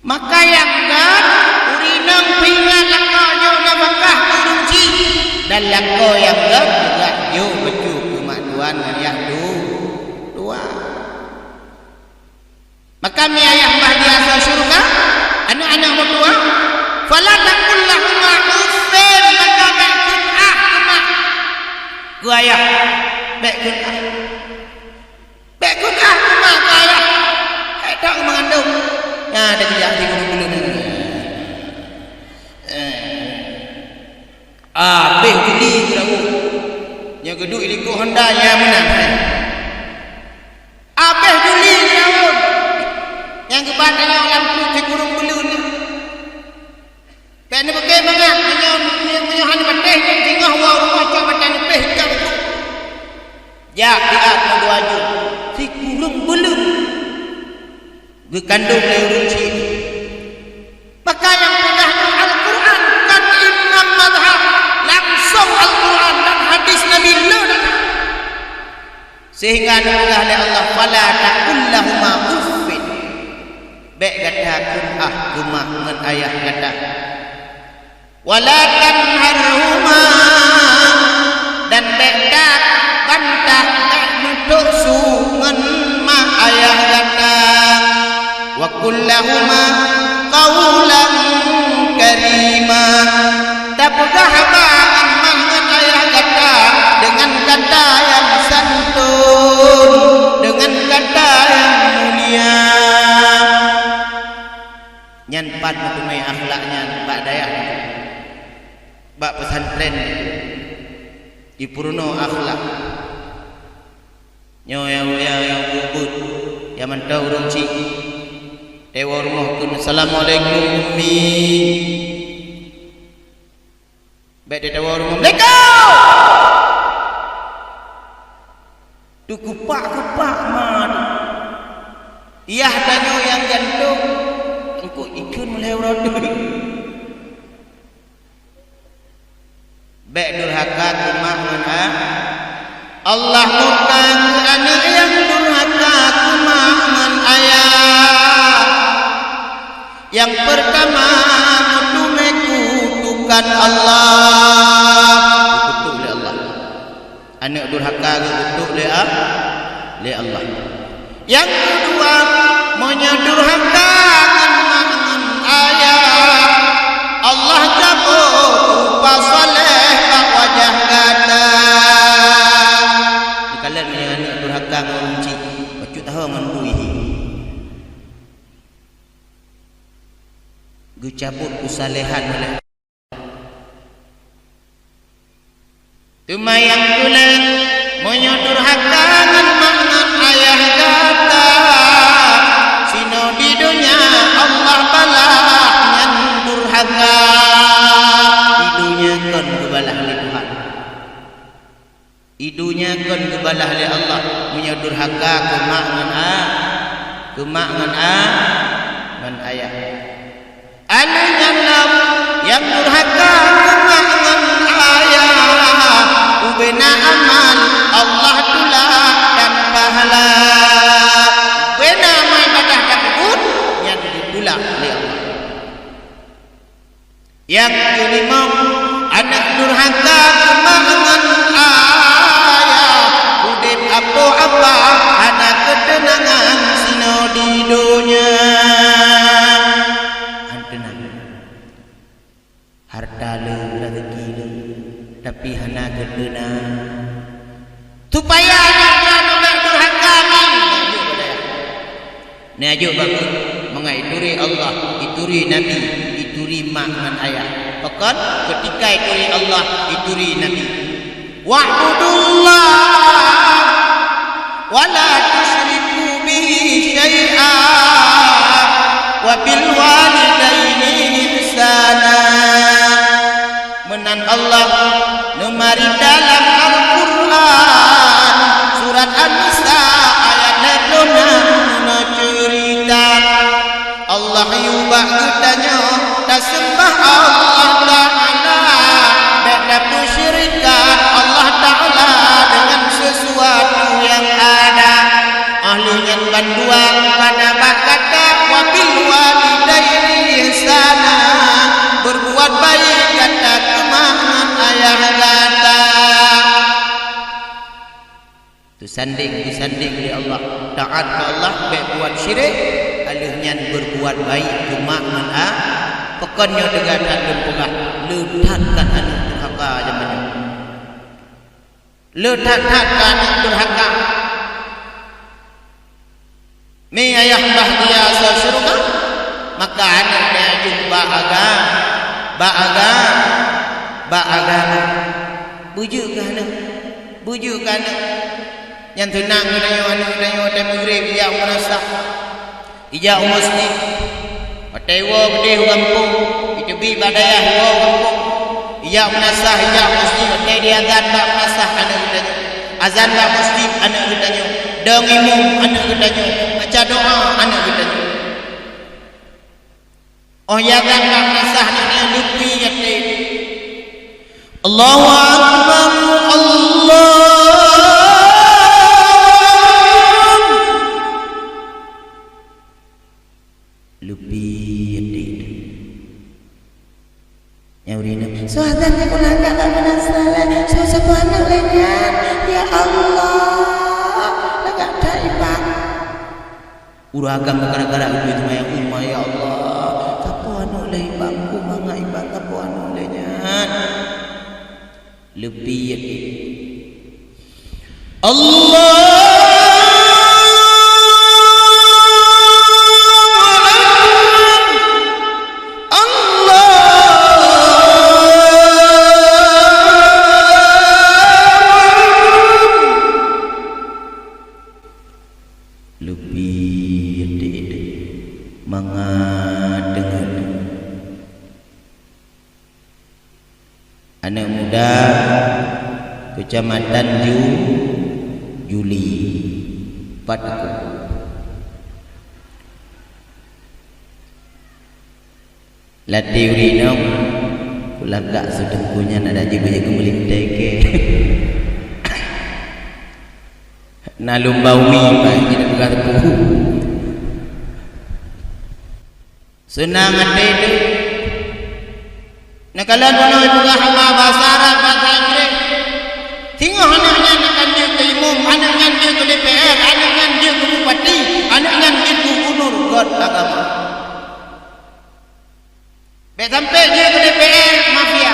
Maka nyang göt, ureueng inong peuingat lakoe jok nafakah keu ureueng chik, dan lakoe nyang göt peugah jok bacut keu mak tuan ngon yah tu-, tuan. Maka mi ayah bah di asoe syeuruga, aneuk-aneuk meutuah, "Fala taqul lahuma uffin," maka bèk kheun ah keu mak. Keu ayah, bèk kheun ah. Bèk kheun ah keu mak, keu ayah. Hai tok meungandong. Nyan, ada kejak di guru-guru ni. Eh. Abéh Juli geurawoe. Nyang geuduek di likot honda nyan meunan hai. Abéh Juli geurawoe. Nyang geuba tanyoe lam pruet sikureueng buleuen nyan. Bèk neubeuke mangat, meunyoe, meunyoe, meunyoe hana patéh nyan singoh woe rumoh cok mata neupéh cok. Jak siat meudua ju. Sikureueng buleuen. Geukandong lé ureueng chik. Maka nyang peugah nyan Al-Quran, bukan imam mazhab, langsong Al-Quran dan hadis Nabi le datang. Sehingga neupeugah lé Allah, "Fala taqul lahuma uffin." Bèk gata kheun ah keu mak ngon ayah gata. "Wala tanharhuma," dan bèk tabantah, bèk meutok su ngon mak ayah gata. "Wa qul lahuma qaulan karima," tapeugah haba ngon mak ngon ayah gata deungon kata nyang santôn, deungon kata nyang mulia. Nyan pat meuteumé akhlak nyan bak dayah, bak pesantren, jipeurunoe akhlak. Nyoe ya, ya, ya, beuet, ya mantong ureueng chik. Teuwoe rumoh kheun, "Assalamualaikum, Ummi." Bèk teuwoe rumoh, "Assalamualaikum!" Teukupak-kupak ma tu. Yah tanyoe nyang gantong, engkau ikheun meulhèe uroe teuk. Bèk durhaka keu mak ngon a-, Allah murka keu aneuk nyang durhaka keu mak ngon ayah. Nyang peurtama, meuteumé kutukan Allah. Geukutuk lé Allah. Aneuk durhaka geukutuk lé a-, lé Allah. Nyang keudua, meunyoe durhaka ngon mak ngon ayah, Allah cabot rupa saleh bak wajah gata. Dikalon meunyoe aneuk durhaka ngon ureueng chik, bacut taho ngon bu ihi. Geucabot keusalehan oleh Teuma nyang tuléh, meunyoe durhaka ngon mak ngon ayah gata, sinoe di donya Allah balah nyang durhaka. Di donya kon geubalah lé Tuhan. Di donya kon geubalah lé Allah meunyoe durhaka keu mak ngon a-, keu mak ngon a-, ngon ayah. Alèh nyan lom, nyang durhaka keu mak ngon Hana geuteuna. Supaya aneuk droeneuh bèk durhaka, mi. Neuajoh bagus, mangat ituri Allah, ituri Nabi, ituri mak ngon ayah. Pakon? Keutika ituri Allah, ituri Nabi. "Wa'budullah wa la tusyriku bihi syai'a wa bil walidaini ihsana." Meunan Allah neumarita lam Al-Qur'an, surat An-Nisa, ayat lhèe ploh nam, neuceurita, Allah yue bak geutanyoe taseumah Allah Ta'ala, bèk tapeusyirikat Allah Ta'ala deungon sesuatu nyang ada. Óh lheueh nyan bandua kana bak gata, "Wa bil walidaini ihsana," berbuat baik gata keu mak ngon ayah gata. Teusandéng, teusandéng lé Allah. Taát keu Allah, bèk buat syirik, óh lheueh nyan berbuat baik keu mak ngon a-, pakon nyoe teuga that lôn peugah, le that ka aneuk durhaka jameun nyoe. Le that-that ka aneuk durhaka. Mi ayah bahgia asoe syeuruga, maka aneuk neuajoh bak aga-, bak aga-, bak agama. Beujeuet keu aneuk, beujeuet keu aneuk. Nyan seunang geutanyoe, aneuk geutanyoe watèe meugreb ijak u meunasah, ijak u meuseujid. Watèe woe keudéh u gampông, iteubiet bak dayah woe u gampông, ijak u meunasah, ijak u meuseujid, watèe jiazan bak meunasah aneuk geutanyoe, azan bak meuseujid aneuk geutanyoe, dong imum aneuk geutanyoe, baca doa aneuk geutanyoe. Óh jiazan bak meunasah aneuk nyan leupie até. Allahu Akbar, Allah. Leupie até. Nyang ureueng inong, "Soe azan nyang ulôn jak bak meunasah lé? Soe saboh aneuk lé nyan? Ya Allah, lagak that iban." Ureueng agam gara-gara geuteumayang, "Uma, ya Allah, saboh aneuk lé iban, uma ngon iban, saboh aneuk lé nyan." Leupie até. Allahu Akbar. Allahu Akbar. Leupie até mangat deungon. Aneuk muda Keucamatan Ju-, Juli, pat teungku. Latèe ureueng inong, kulagak si teungku nyan adak jibeujeuet keu meulintèe kèe. Na lumba umi, bah, jipeugah teupeu. Seunang até teuh. Neukalon bunoe peugah haba bahasa Arab, bahasa Inggréh. Singoh aneuk nyan akan jeuet keu imum, aneuk nyan jeuet keu D P R, aneuk nyan jeuet keu bupati, aneuk nyan jeuet keu gubunur, göt agama. Bèk sampai jeuet keu D P R, mafia.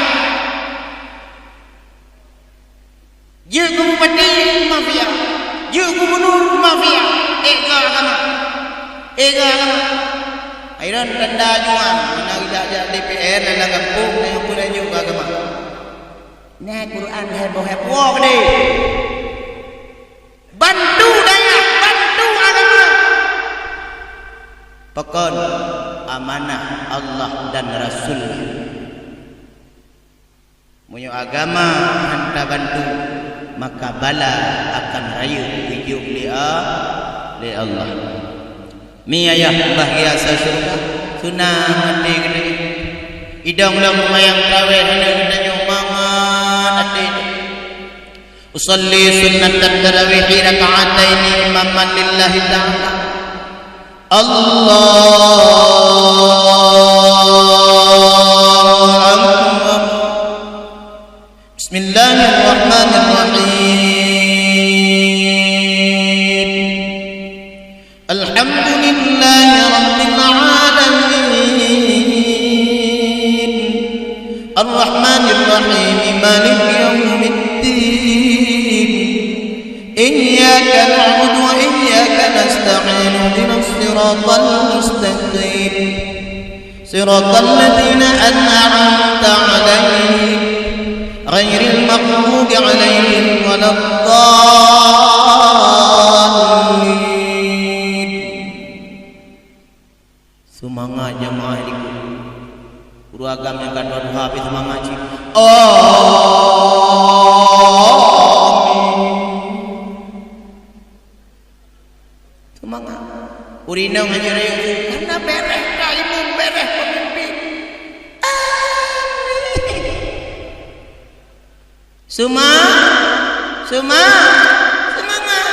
Jeuet keu bupati, mafia. Jeuet keu gubunur, mafia. Ék keu agama. Ék keu agama. Iron tanda juang, meunan jak-jak D P R dalam gampông, nyan peue laju keu agama. Nyan Quran heboh-heboh deh. Bantu dayah, bantu agama. Pakon? Amanah Allah dan Rasul. Meunyoe agama han tabantu, maka bala akan rayeuk geujok lé A-, lé Allah. Mi ayah bahgia sa syeuruga, sunat até geutanyoe. Idong lom seumayang tarawèh aneuk geutanyoe mangat até. Usalli sunnatat tarawihi rak'ataini imaman lillahi ta'ala. Allahu Akbar. Bismillahirrahmanirrahim. Alhamdulillahi rabbil alamin. Arrahmanirrahim. Maliki yaumiddin. إياك نعبد وإياك نستعين. اهدنا الصراط المستقيم. صراط الذين أنعمت عليهم غير المغضوب عليهم ولا الضالين. Seumangat jamaah likot. Guru agam nyang ka dua-dua habéh seumangat cit. Amin. Seumangat. Ureueng inong hana rayeuk, hana bèrèh ka imum, bèrèh peumimpin. Amin. Seuma-, seuma-, seumangat.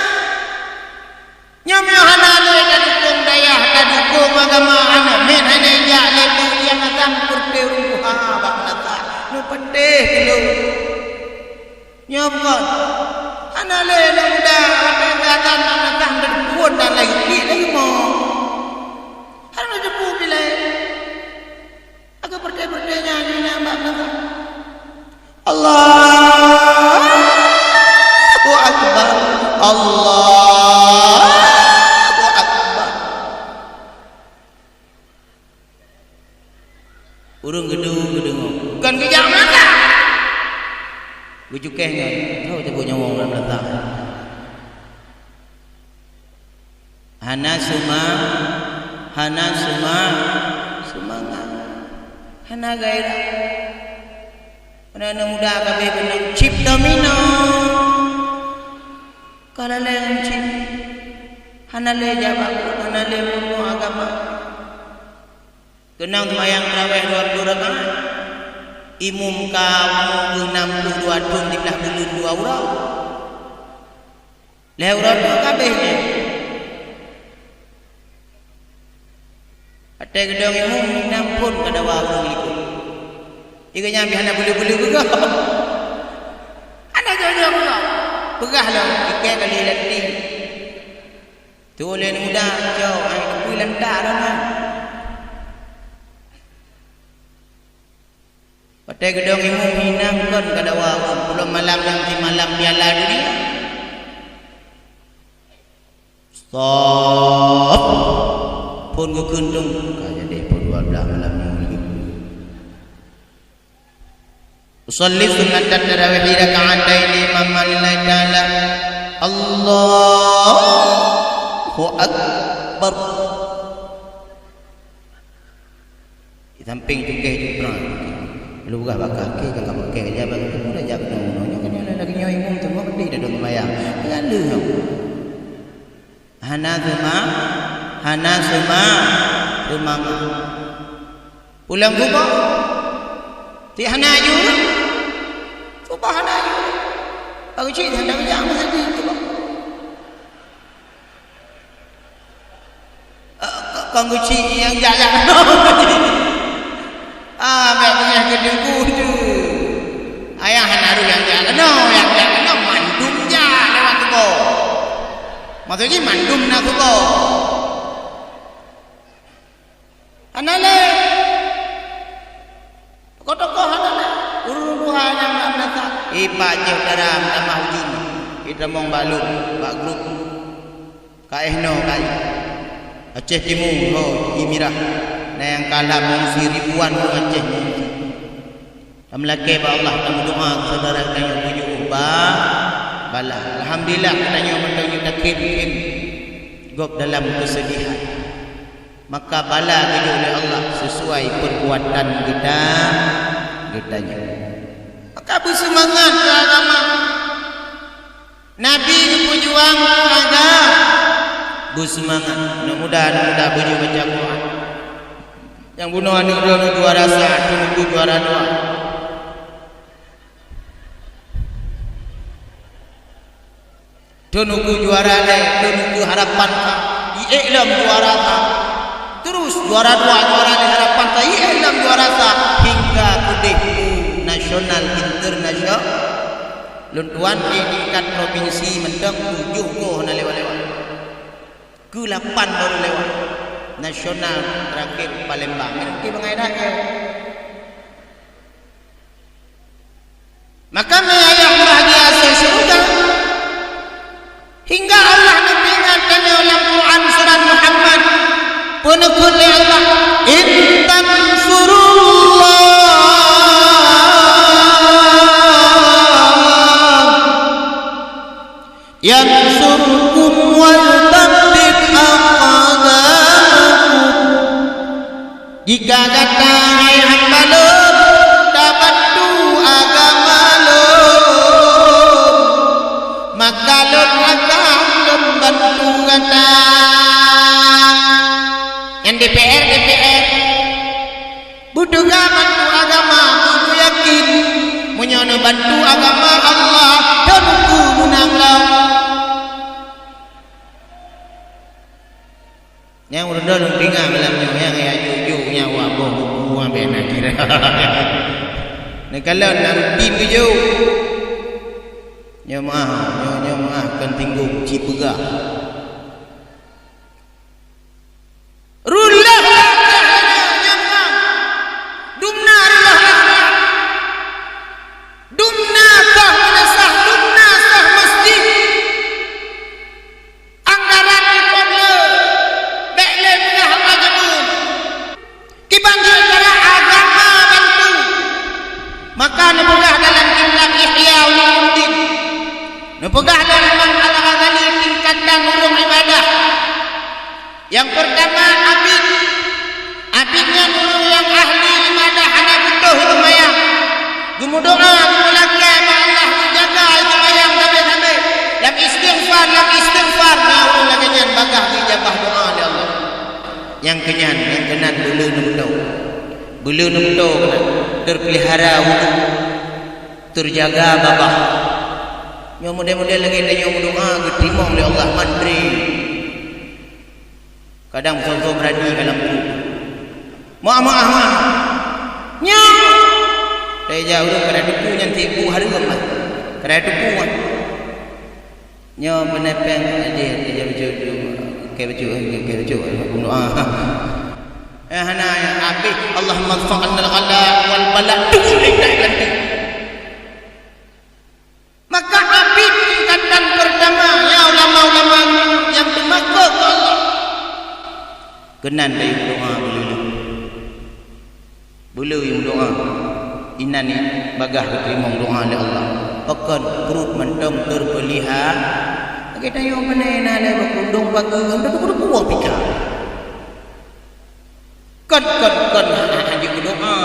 Nyoe meunyoe hana lé tadukong dayah, tadukong agama, aneuk miet hana ijak lé peue nyang akan peureute ureueng tuha bak meunasah. Nyoe peudeh keu lôn. Nyoe bukon. Hana lé aneuk muda watèe geuazan bak meunasah, teudeupeuet dan lagèe klik lagèe mo. Hana teupeue bilai. Agak peureute-peureute nyan, nyan bak meunasah. Allahu Akbar. Allahu Akbar. Ureueng geudu geudeungö. Kon geujak meunasah. Geucukéh ngon. Oh, cabut nyawöng lam meunasah. Hana seuma-, hana seuma-, seumangat. Hana gairah. Aneuk muda ka abéh keunong chip domino. Ka lalée ngon chip. Hana lé jabat, hana lé meunyoe agama. Keunong seumayang tarawih dua ploh rakaat. Imum ka umu geuh nam ploh dua thon siblah buleuen dua uroe. Lhée uroe teuk ka abéh nyan. Watée geudong imum, nam phon ka dawa ureuëng likot. Ié nyan pih hana peuli-peuli peugah. Hana jok-jok peugah. Peugah lom, ikée kali lam ding. Tuléh muda, cok, ai teupui lantak lom nyan. Watée geudong imum, inong kon ka dawa ureuëng, ulôn malam nyan simalam Piala Dunia. Stop. Phon geukheun dong, ka jadi pukul dua belas malam nyoe lagi. Usalli sunnatan tarawih raka'ataini imaman lillahi ta'ala. Allahu Akbar. Di sampéng cukéh cukra. Lalu peugah bak kaki, ka ka pakai, ka jabat, ka mudah jak keunoe, nyoe kan nyoe lagi nyoe imum teungoh, di dadong seumayang. Nyan lheueh nyoe. Hana seuma-, hana seuma-, seumangat. Pulang suboh. Cit hana aju. Suboh hana aju. Baru cit hana aju, hana aju suboh. Eh, kon geuchik nyang jak-jak keunoe. Ah, bèk payah geudeungoe tu. Ayah hana rôh nyang jak keunoe, nyang jak keunoe mandum jak lewat tuboh. Maksud jih mandum na tuboh. Hana lé. Tokoh-tokoh hana na. Ureuëng tuha nyang na meunasah. Ié pak jih dara meutamah ujeuen. Itamong bak lôn, bak grup. Ka éh noe ka ié. Aceh Timu, ho, ié mirah. Na nyang ka lam mengungsi ribuan ureuëng Aceh mengungsi. Tameulakée bak Allah, tameudoá keu syedara geutanyoe beujeuet ba-, bala. Alhamdulillah, geutanyoe mantong jeuet takheun-kheun gob dalam keusedihan. Maka bala geujok lé Allah sisuai peubuatan geuta-, geutanyoe. Maka beuseumangat keu agama. Nabi geupeujuang keu agama. Beuseumangat. Aneuk muda, aneuk muda beujeuet baca Quran. Nyang bunoe aneuk droeneuh juara sa, Teungku juara dua. Teungku juara lhée, Teungku harapan sa, ié lom juara sa. Terus juara dua, juara lhée harapan sa, ié lom juara sa. Hingga keudeh nasional, internasional. Lôn tuan di tingkat provinsi mantong tujoh goe hana lewat-lewat. Keulapan baru lewat. Nasional terakhir Palembang. Ngerti bangai dak, ya? Maka meuayah bahagia syeuruga. Yansurkum wa yuthabbit aqdamakum. Jika gata, hai hamba lôn, tabantu agama lôn, maka lôn akan lôn bantu gata. Nyang D P R, D P R. Beuteuga bantu agama, meunyoe yakin, meunyoe neubantu agama Allah, teungku meunang lom. Nyang meureudoh lôn tinggai malam nyoe, nyang ya juk-juk nyang wak boh buku, abéh na kira. Neukalon na rutin geujok. Nyoe meuah, nyoe, nyoe meuah kon tinggong, ci peugah. Reuloh langkah nyoe, nyoe meuah. Dumna reuloh langkah. Dumna soh meulasah, dumna soh masjid. Anggaran ikot le, bék lé peugah haba jameun. Kiban cara agama bantu. Maka neupeugah dalam kitab Ihya Ulumuddin, neupeugah lé Imam Al-Ghazali tingkatan ureuëng ibadah. Nyang peurtama, abid. Abid nyan ureuëng nyang ahli ibadah, hana butoh seumayang. Geumeudoá, geumeulakée bak Allah, geujaga seumayang sabe-sabe. Lam istighfar, lam istighfar, na ureuëng lagée nyan bagaih geuijabah doá lé Allah. Nyang keunyan, nyang keunan beuleu neumeutoe. Beuleu neumeutoe keunan, teupeulihara wudu, teujaga babah. Nyoe model-model lagée tanyoe meudoá geuteurimong lé Allah mandri. Kadang soe-soe beurani ka lam pruet. Meuah, meuah, meuah. Nyoe. Teuja ureuëng kada teupeue nyan tiep bu hareuem lah. Kada teupeue lah. Nyoe beunepeng aja, aja bacut, keu bacut, keu bacut, bunoe. Eh, hana, ya, habéh. Allahumma dfa' 'annal ghala wal bala. Tunggu, eh, tak ganti. Maka habéh tingkatan pertama, ya, ulama-ulama nyang teumakot keu Allah. Keunan dayuh doa beululu. Beu le nyang doa, inan ni bagaih geuteurimong doa lé Allah. Pakon pruet mantong teupeulihara. Lagée tanyoe meunan na lé bak rundong pageue, hana teupeue-teupeue pika. Kon, kon, kon, hana, hana jeuet meudoa.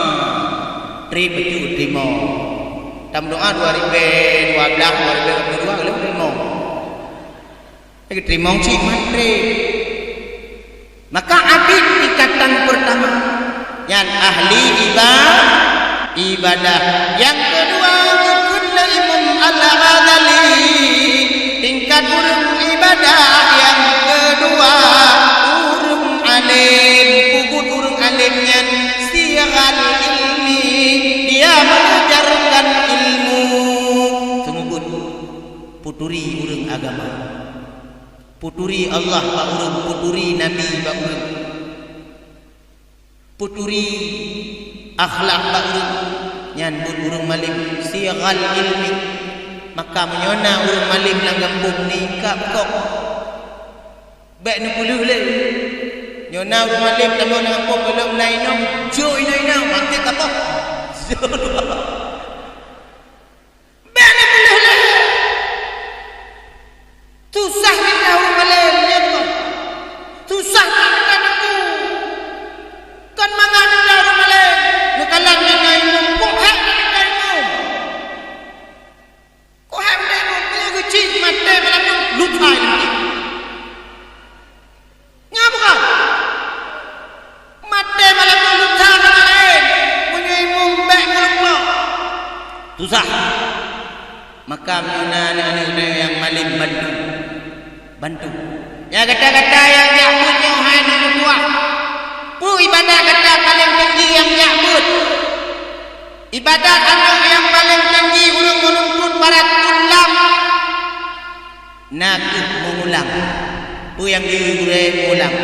Treb bacut teurimong. Tameudoa dua ribée dua blaih, dua ribée dua puluh dua, lheueh teurimong. Lagée teurimong cit maté. Maka abid tingkatan pertama, nyan ahli iba-, ibadah. Nyang keudua, geukheun lé Imam Al-Ghazali, tingkat ureuëng ibadah nyang keudua, ureuëng além. Peubuet ureuëng além nyan, sighal ilmi, dia mengajarkan ilmu. Seumeubeuet. Peuturi ureuëng agama. Peuturi Allah bak ureuëng, peuturi Nabi bak ureuëng. Peuturi akhlak bak ureuëng. Nyan buet ureuëng malém, sighal ilmi. Maka meunyoe na ureuëng malém lam gampông ni, ka bukon. Bék neupeuleueh lé. Nyoe na ureuëng malém lam gampông, gohlom na inong, jok inong-inong, manték ka poh. Bék neupeuleueh lé. Susah gata ureuëng malém, nyan kon. Susah gata teungku. Kon mangat gata ureuëng malém. Neukalon gata imum, kok hék gata imum. Kok hék gata imum, kok geucit maté malam nyoe, lutai nanti. Nyan bukan? Maté malam nyoe lusa ka laén, meunyoe imum bék meulumpok. Susah. Maka meunyoe na aneuk-aneuk nyang malém bantu. Bantu. Ya gata-gata nyang jak beuet nyoe hai aneuk meutuah. Peue ibadah gata paleng tinggi nyang jak beuet? Ibadah aneuk nyang paleng tinggi ureuëng meununtut parat tullam. Na kheueh meungulang. Peue nyang geuyue gurée meungulang.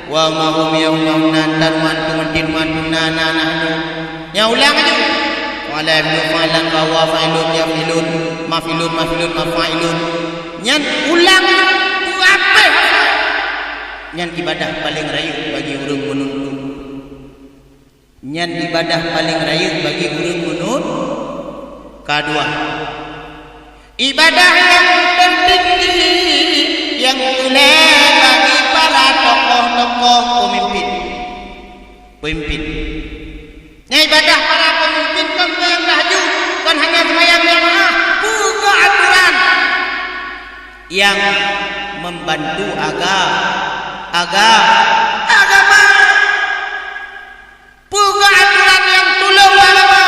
Wa ma hum yaumahunna tarman tumantin mantunna na nahnu. Nyang ulang aju. Wa la yaf'alu fa'lan fa huwa fa'ilun yaf'ilun maf'ilun maf'ilun maf'ilun. Nyan ulang peue apeh. Nyan ibadah paleng rayeuk bagi ureuëng meununtut. Nyan ibadah paleng rayeuk bagi ureuëng meunun-. Kadua, ibadah nyang teutinggi Lé bagi para tokoh-tokoh peumimpin. Peumimpin. Nyang ibadah para peumimpin kon nyang tahajud, kon hanya seumayang jamaah, peugah aturan nyang membantu aga-, aga-, agama. Peugah aturan nyang tulông agama.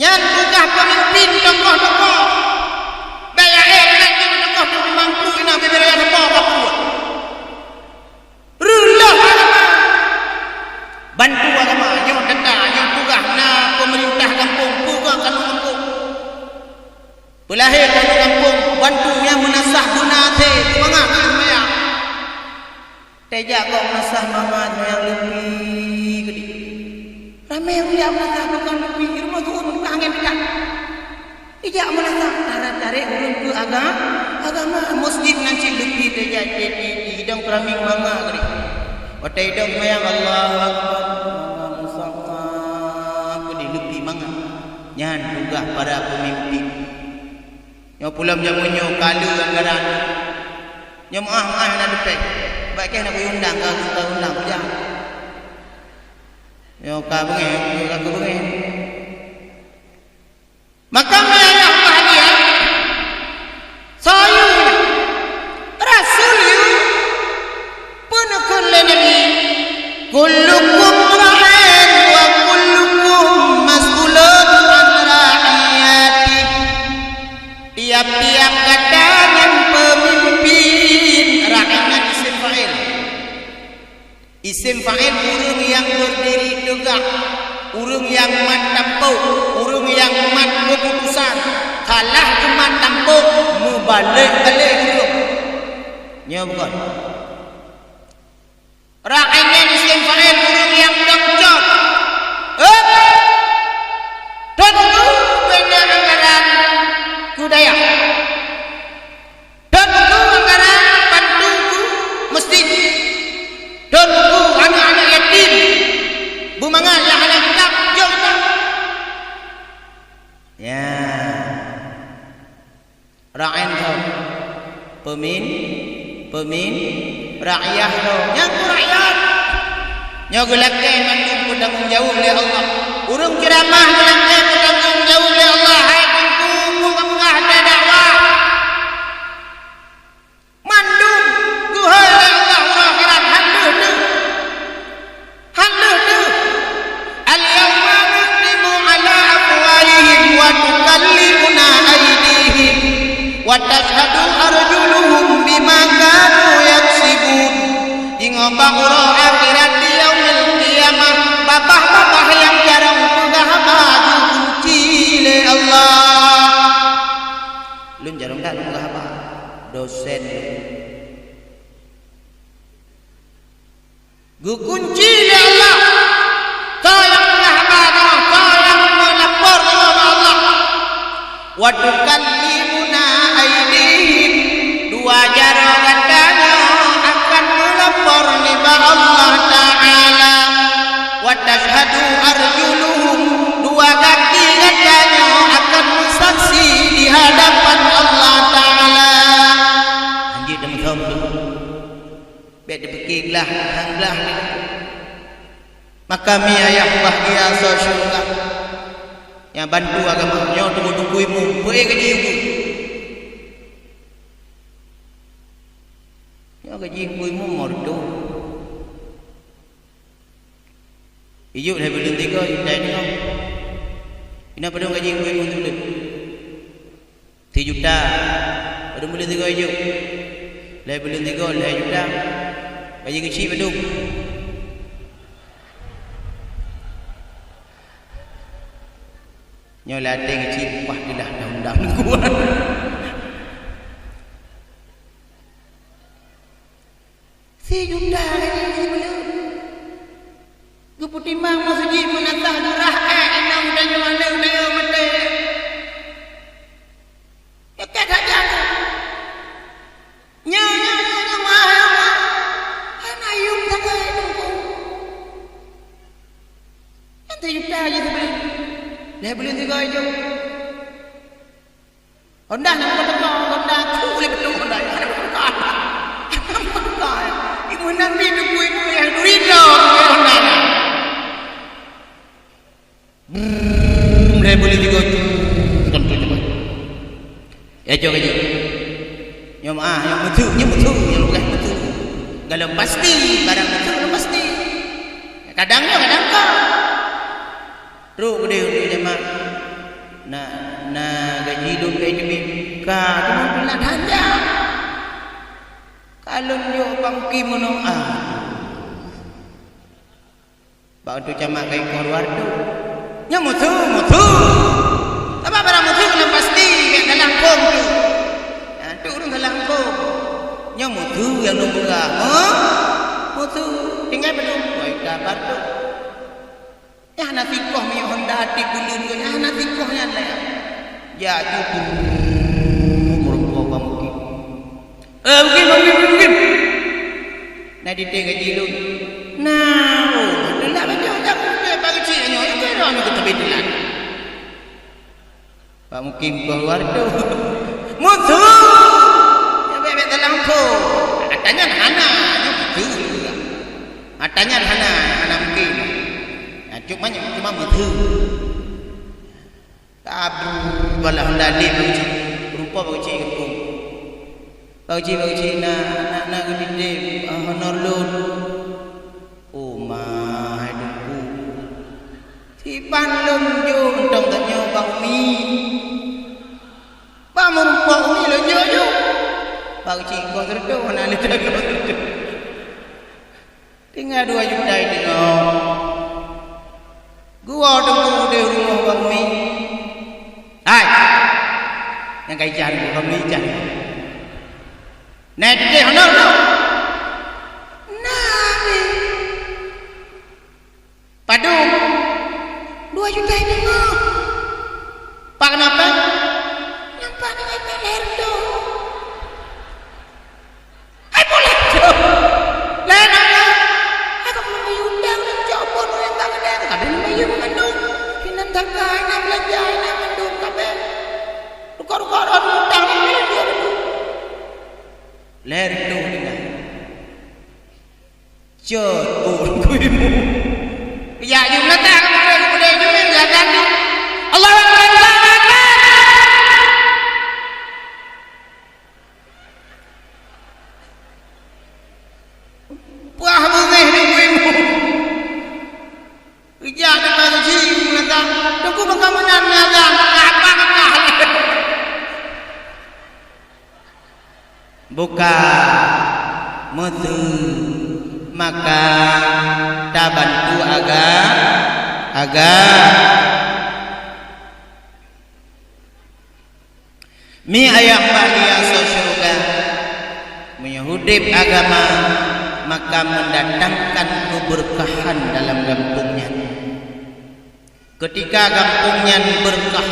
Nyan tugaih peumimpin tokoh-tokoh. Bék ya ék lagée tokoh tu mangkru inong bibir raya teupo ka peubuet. Reuloh agama. Bantu agama, nyoe teuka, nyoe tugaih na peumeurintah gampông, peugah keuneuk gampông. Peulahé keuneuk gampông, bantu nyang meunasah beuna até, seumangat seumayang. Teuka kok meunasah mangat nyang leupie keudeh. Ramé ureueng jak meunasah tukang leupie, rumoh tu'un ka angén teuka. Ijak meunasah, cara-cara ureueng keu aga-, agama, meuseujid nan cit leupie teuka, idong keuramin manga keudeh. Watée idong seumayang, Allahu Akbar, manga meusangah keudeh leupie manga. Nyan tugaih para peumimpin. Nyoe pulam jameun nyoe ka le anggaran. Nyoe meuáh-meuáh na leupeh. Bak keh na kuundang, ka, ka undang, kujak. Nyoe ka beungéh, ka keu beungéh. Maka meunyoe bahagia, soe yue, rasul yue, peue neukheun lé Nabi, "Kullukum ra'in wa kullukum mas'ulun an ra'iyatih." Tiap-tiap gata nyan peumimpin, ra'in nyan isim fa'il. Isim fa'il ureueng nyang beurdiri teugak, ureueng nyang mat tampok, ureueng nyang mat keuputusan. Salah geumat tampok, mubalek-balek ureueng. Nyoe bukon. Ra'in nyan isim fa'il ureueng nyang dong cot. Heup! Teungku beuna anggaran keu dayah. Teungku anggaran bantu keu meuseujid. Teungku aneuk-aneuk yatim. Beumangat nyang hana kitab, jok kitab. Ya. Ra'in tho. Peumin-, peumin-, ra'iyah tho. Nyang keu rakyat. Nyoe geulakée mandum peutanggong jaweueb lé Allah. Ureueng ceuramah geulakée peutanggong jaweueb lé Allah. Hai teungku, peugah-peugah dakwah. Mandum geuhôi lé Allah uroe akhirat, han lheueh deuh. Han lheueh deuh. "Al-yauma nakhtimu 'ala afwahihim wa tukallimuna aidihim wa tashhadu arjuluhum bima kanu yaksibun." Ingat bak uroe akhirat di yaumil qiyamah, babah-babah nyang carông peugah haba geukunci lé Allah. Lôn carông that lôn peugah haba. Dosen. Geukunci lé Allah. Soe nyang peugah haba nyoe, soe nyang meulapor nyoe bak Allah. Wa tukallimuna aidihim. Dua jaroe gata nyoe akan meulapor nibak Allah Ta'ala. Wa tashhadu arjuluhum. Dua gaki gata nyoe akan meusaksi di hadapan Allah Ta'ala. Lanjut dan beutôi. Bék teupike glah, han glah lé. Maka mi ayah bahgia soe syeuruga nyang bantu agama nyoe teungoh teungku imum, peu-ék gaji imum. Nyoe gaji teungku imum meureutoh. Ijok lhée buleuen tiga juta deungoe. Inoe padum gaji teungku imum sibuleuen? Sijuta. Padum buleuen tiga ijok? Lhée buleuen tiga lhée juta. Gaji keuchik padum? Nyoe latée keuchik upah dilah daun-daun kuat. Sijuta gaji sibuleuen. Geupeutimang meuseujid meunasah geurah ék inong tanyoe aneuk tanyoe maté. Nyoe ka that jak. Nyoe, nyoe, nyoe, nyoe, ma, nyoe, ma. Hana yum sagai teungku. Nyan sijuta gaji sibuleuen. Lhée buleuen sigoe jok. Honda nyang beutôi, Honda ku lé beutôi. Brrrr, mulai boleh tiga tu. Tentu cepat. Ya, cok aja. Nyoe meuah, nyoe meutu, nyoe meutu, nyoe bukan meutu. Kalau pasti, barang meutu, kalau pasti. Kadang nyoe, kadang ka. Trok geude untuk jamaah. Na, na gaji lôn ka jeuet. Ka, teuma bulan hanja. Ka lôn jok bangki meunoe. Bak tu camat kai koh luar tu. Nyoe musu, musu. Sabab barang musu lom pasti, bèk dalam phon tu. Ha, tu ureueng dalam phon. Nyoe musu nyang lôn peugah. Ha? Musu. Tinggai padum? Wai, ka batuk. Nyang hana sikoh minyeuk honda até buleuen tu, nyang hana sikoh nyan lah. Ya, tu, tu, meureumpok bak mukim. Eh, mukim, mukim, mukim. Na ditém gaji lôn. Na, oh, teulat bajèe jak mukim bak keuchik nyoe, nyoe keunoe nyoe keuteubit teulat. Bak mukim koh luar tu. Musu! Nyoe bèk-bèk dalam phon. Ata nyan hana, nyoe beutôi. Ata nyan hana, hana mungkin. Nah, cuma, cuma musu. Tabu balah honda lé bak keuchik. Rupa bak keuchik gampông. Bak keuchik, bak keuchik na, na, na geutitém, ah, honor lôn. Oh, ma, hai Teungku. Siban lôn jok mantong tanyoe bak umi. Bak meurumpok umi lôn jok, jok. Bak keuchik koh seureutôh, hana lé tanyoe seureutôh. Tinggai dua juta iteungoh. Geuwoe Teungku udeh rumoh bak umi. Hai! Nyang ka ijak Teungku, ka umi ijak. Nai teuntèe honor tu. Nabi. Padum? Dua juta iteungoh. Pak kenapa? Nampak dengan leher tu. Hai pulang tu. Lain apa? Aku belum bayar utang, nak cok pun orang tak kena. Tapi nak bayar mandum. Hinan zakat, hinan belanja, hinan mandum. Tapi ruka-ruka orang utang, hinan belanja mandum. Leher tu dengan. Cot, oh, kuimu. Ya, jumlah tak, kemudian, kemudian, jumlah, jumlah, jumlah. Allahu Akbar, Allahu Akbar. Puah beungéh di kuimu. Rijak deungon jih meunatang, Teungku meukamonan meunatang, apa kekah lé? Buka, meuseu, maka tabantu aga-, aga. Mi ayah bahagia syeuruga, meunyoe udeb agama, maka mendatangkan keberkahan dalam gampông nyan. Ketika gampông nyan berkah,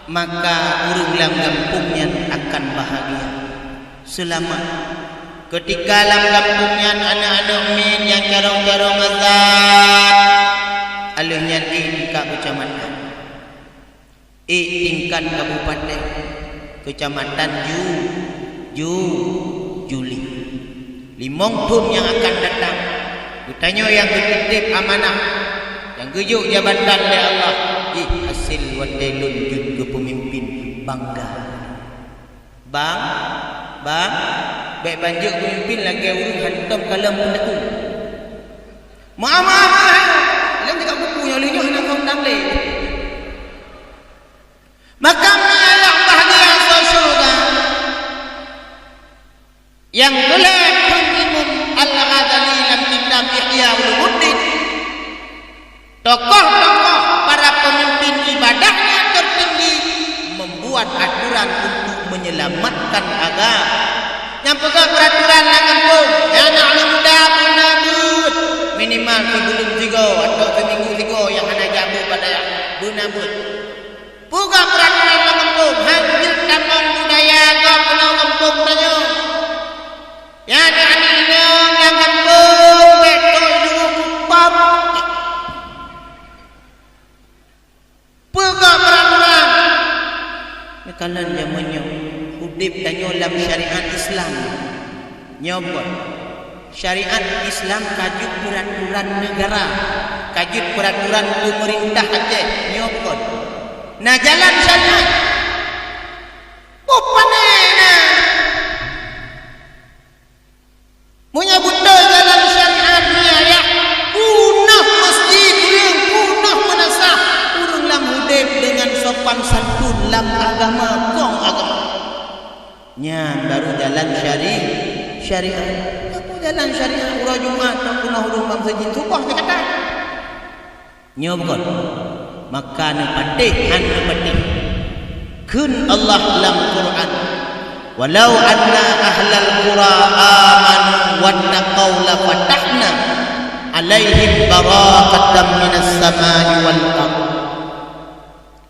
maka ureueng lam gampông nyan akan bahagia, seulamat. Ketika lam gampông nyan aneuk-aneuk miet nyang carông-carông azan, aleuh nyan ék tingkat keucamatan. Ék tingkat kabupaten, keucamatan ju-, ju-, juli. Limong thon nyang akan datang, geutanyoe nyang geutiteb amanah, nyang geujok jabatan lé Allah, jih hasé watée lôn jeuet keu peumimpin, bangga. Bang, bang, bék ban jeuet peumimpin lagée ureuëng hantom kalon peundaku. Maaf, maaf, maaf. Lôn cakap buku nyang leunyuh hana kau tang lé. Maka meunyoe Allah bahagia asoe syeuruga, nyang tuléh Imam Al-Ghazali lam kitab Ihya Ulumuddin, tokoh-tokoh para pemimpin ibadahnya tertinggi membuat aturan untuk menyelamatkan agama. Nyang peugah peraturan lam gampông, ya aneuk muda beuna beuet, minimal sibuleuen sigoe atau siminggu sigoe nyang hana jak beuet bak dayah, beuna beuet. Peugah peraturan lam gampông, han jeuet tamong budaya gob keunoe gampông tanyoe. Nyan aneuk inong lam gampông, bék trok jurông pop. Peugah peraturan. Meukalon jameun nyoe, udeb tanyoe lam syariat Islam. Nyoe buet. Syariat Islam ka jeuet peuraturan negara, ka jeuet peuraturan peumeurintah Aceh, nyoe kon. Na jalan syariat. Boh pané na. Meunyoe beutôi jalan syariat nyoe, ya, punah masjid ureueng, punah meunasah ureueng lam udeb deungon sopan santun lam agama, kong agama. Nyan baru jalan syari-, syariat. Apa jalan syariat? Uroe Jumat, tak pernah ureueng bangsa jin suboh teukatai. Nyoe bukon. Maka neupatéh, han neupatéh. Kheun Allah lam Quran, "Walau anna ahlal qura amanu wattaqau lafatahna alaihim barakatan minas samai wal ardh."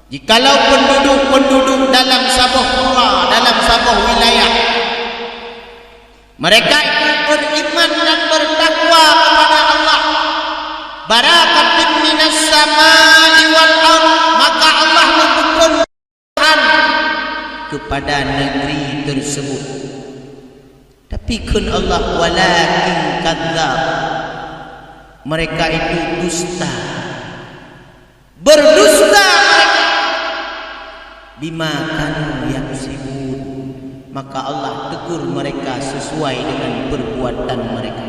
Jikalau penduduk-penduduk dalam saboh qura, dalam saboh wilayah, mereka itu beriman dan bertakwa kepada Allah, barakatan minas samai wal ardh, maka Allah neubukon rahmat kepada negeri tersebut. Tapi kheun Allah, "Walakin kadzab." Mereka itu dusta. Berdusta mereka. "Bima kanu yaksibun." Maka Allah tegur mereka sesuai dengan perbuatan mereka.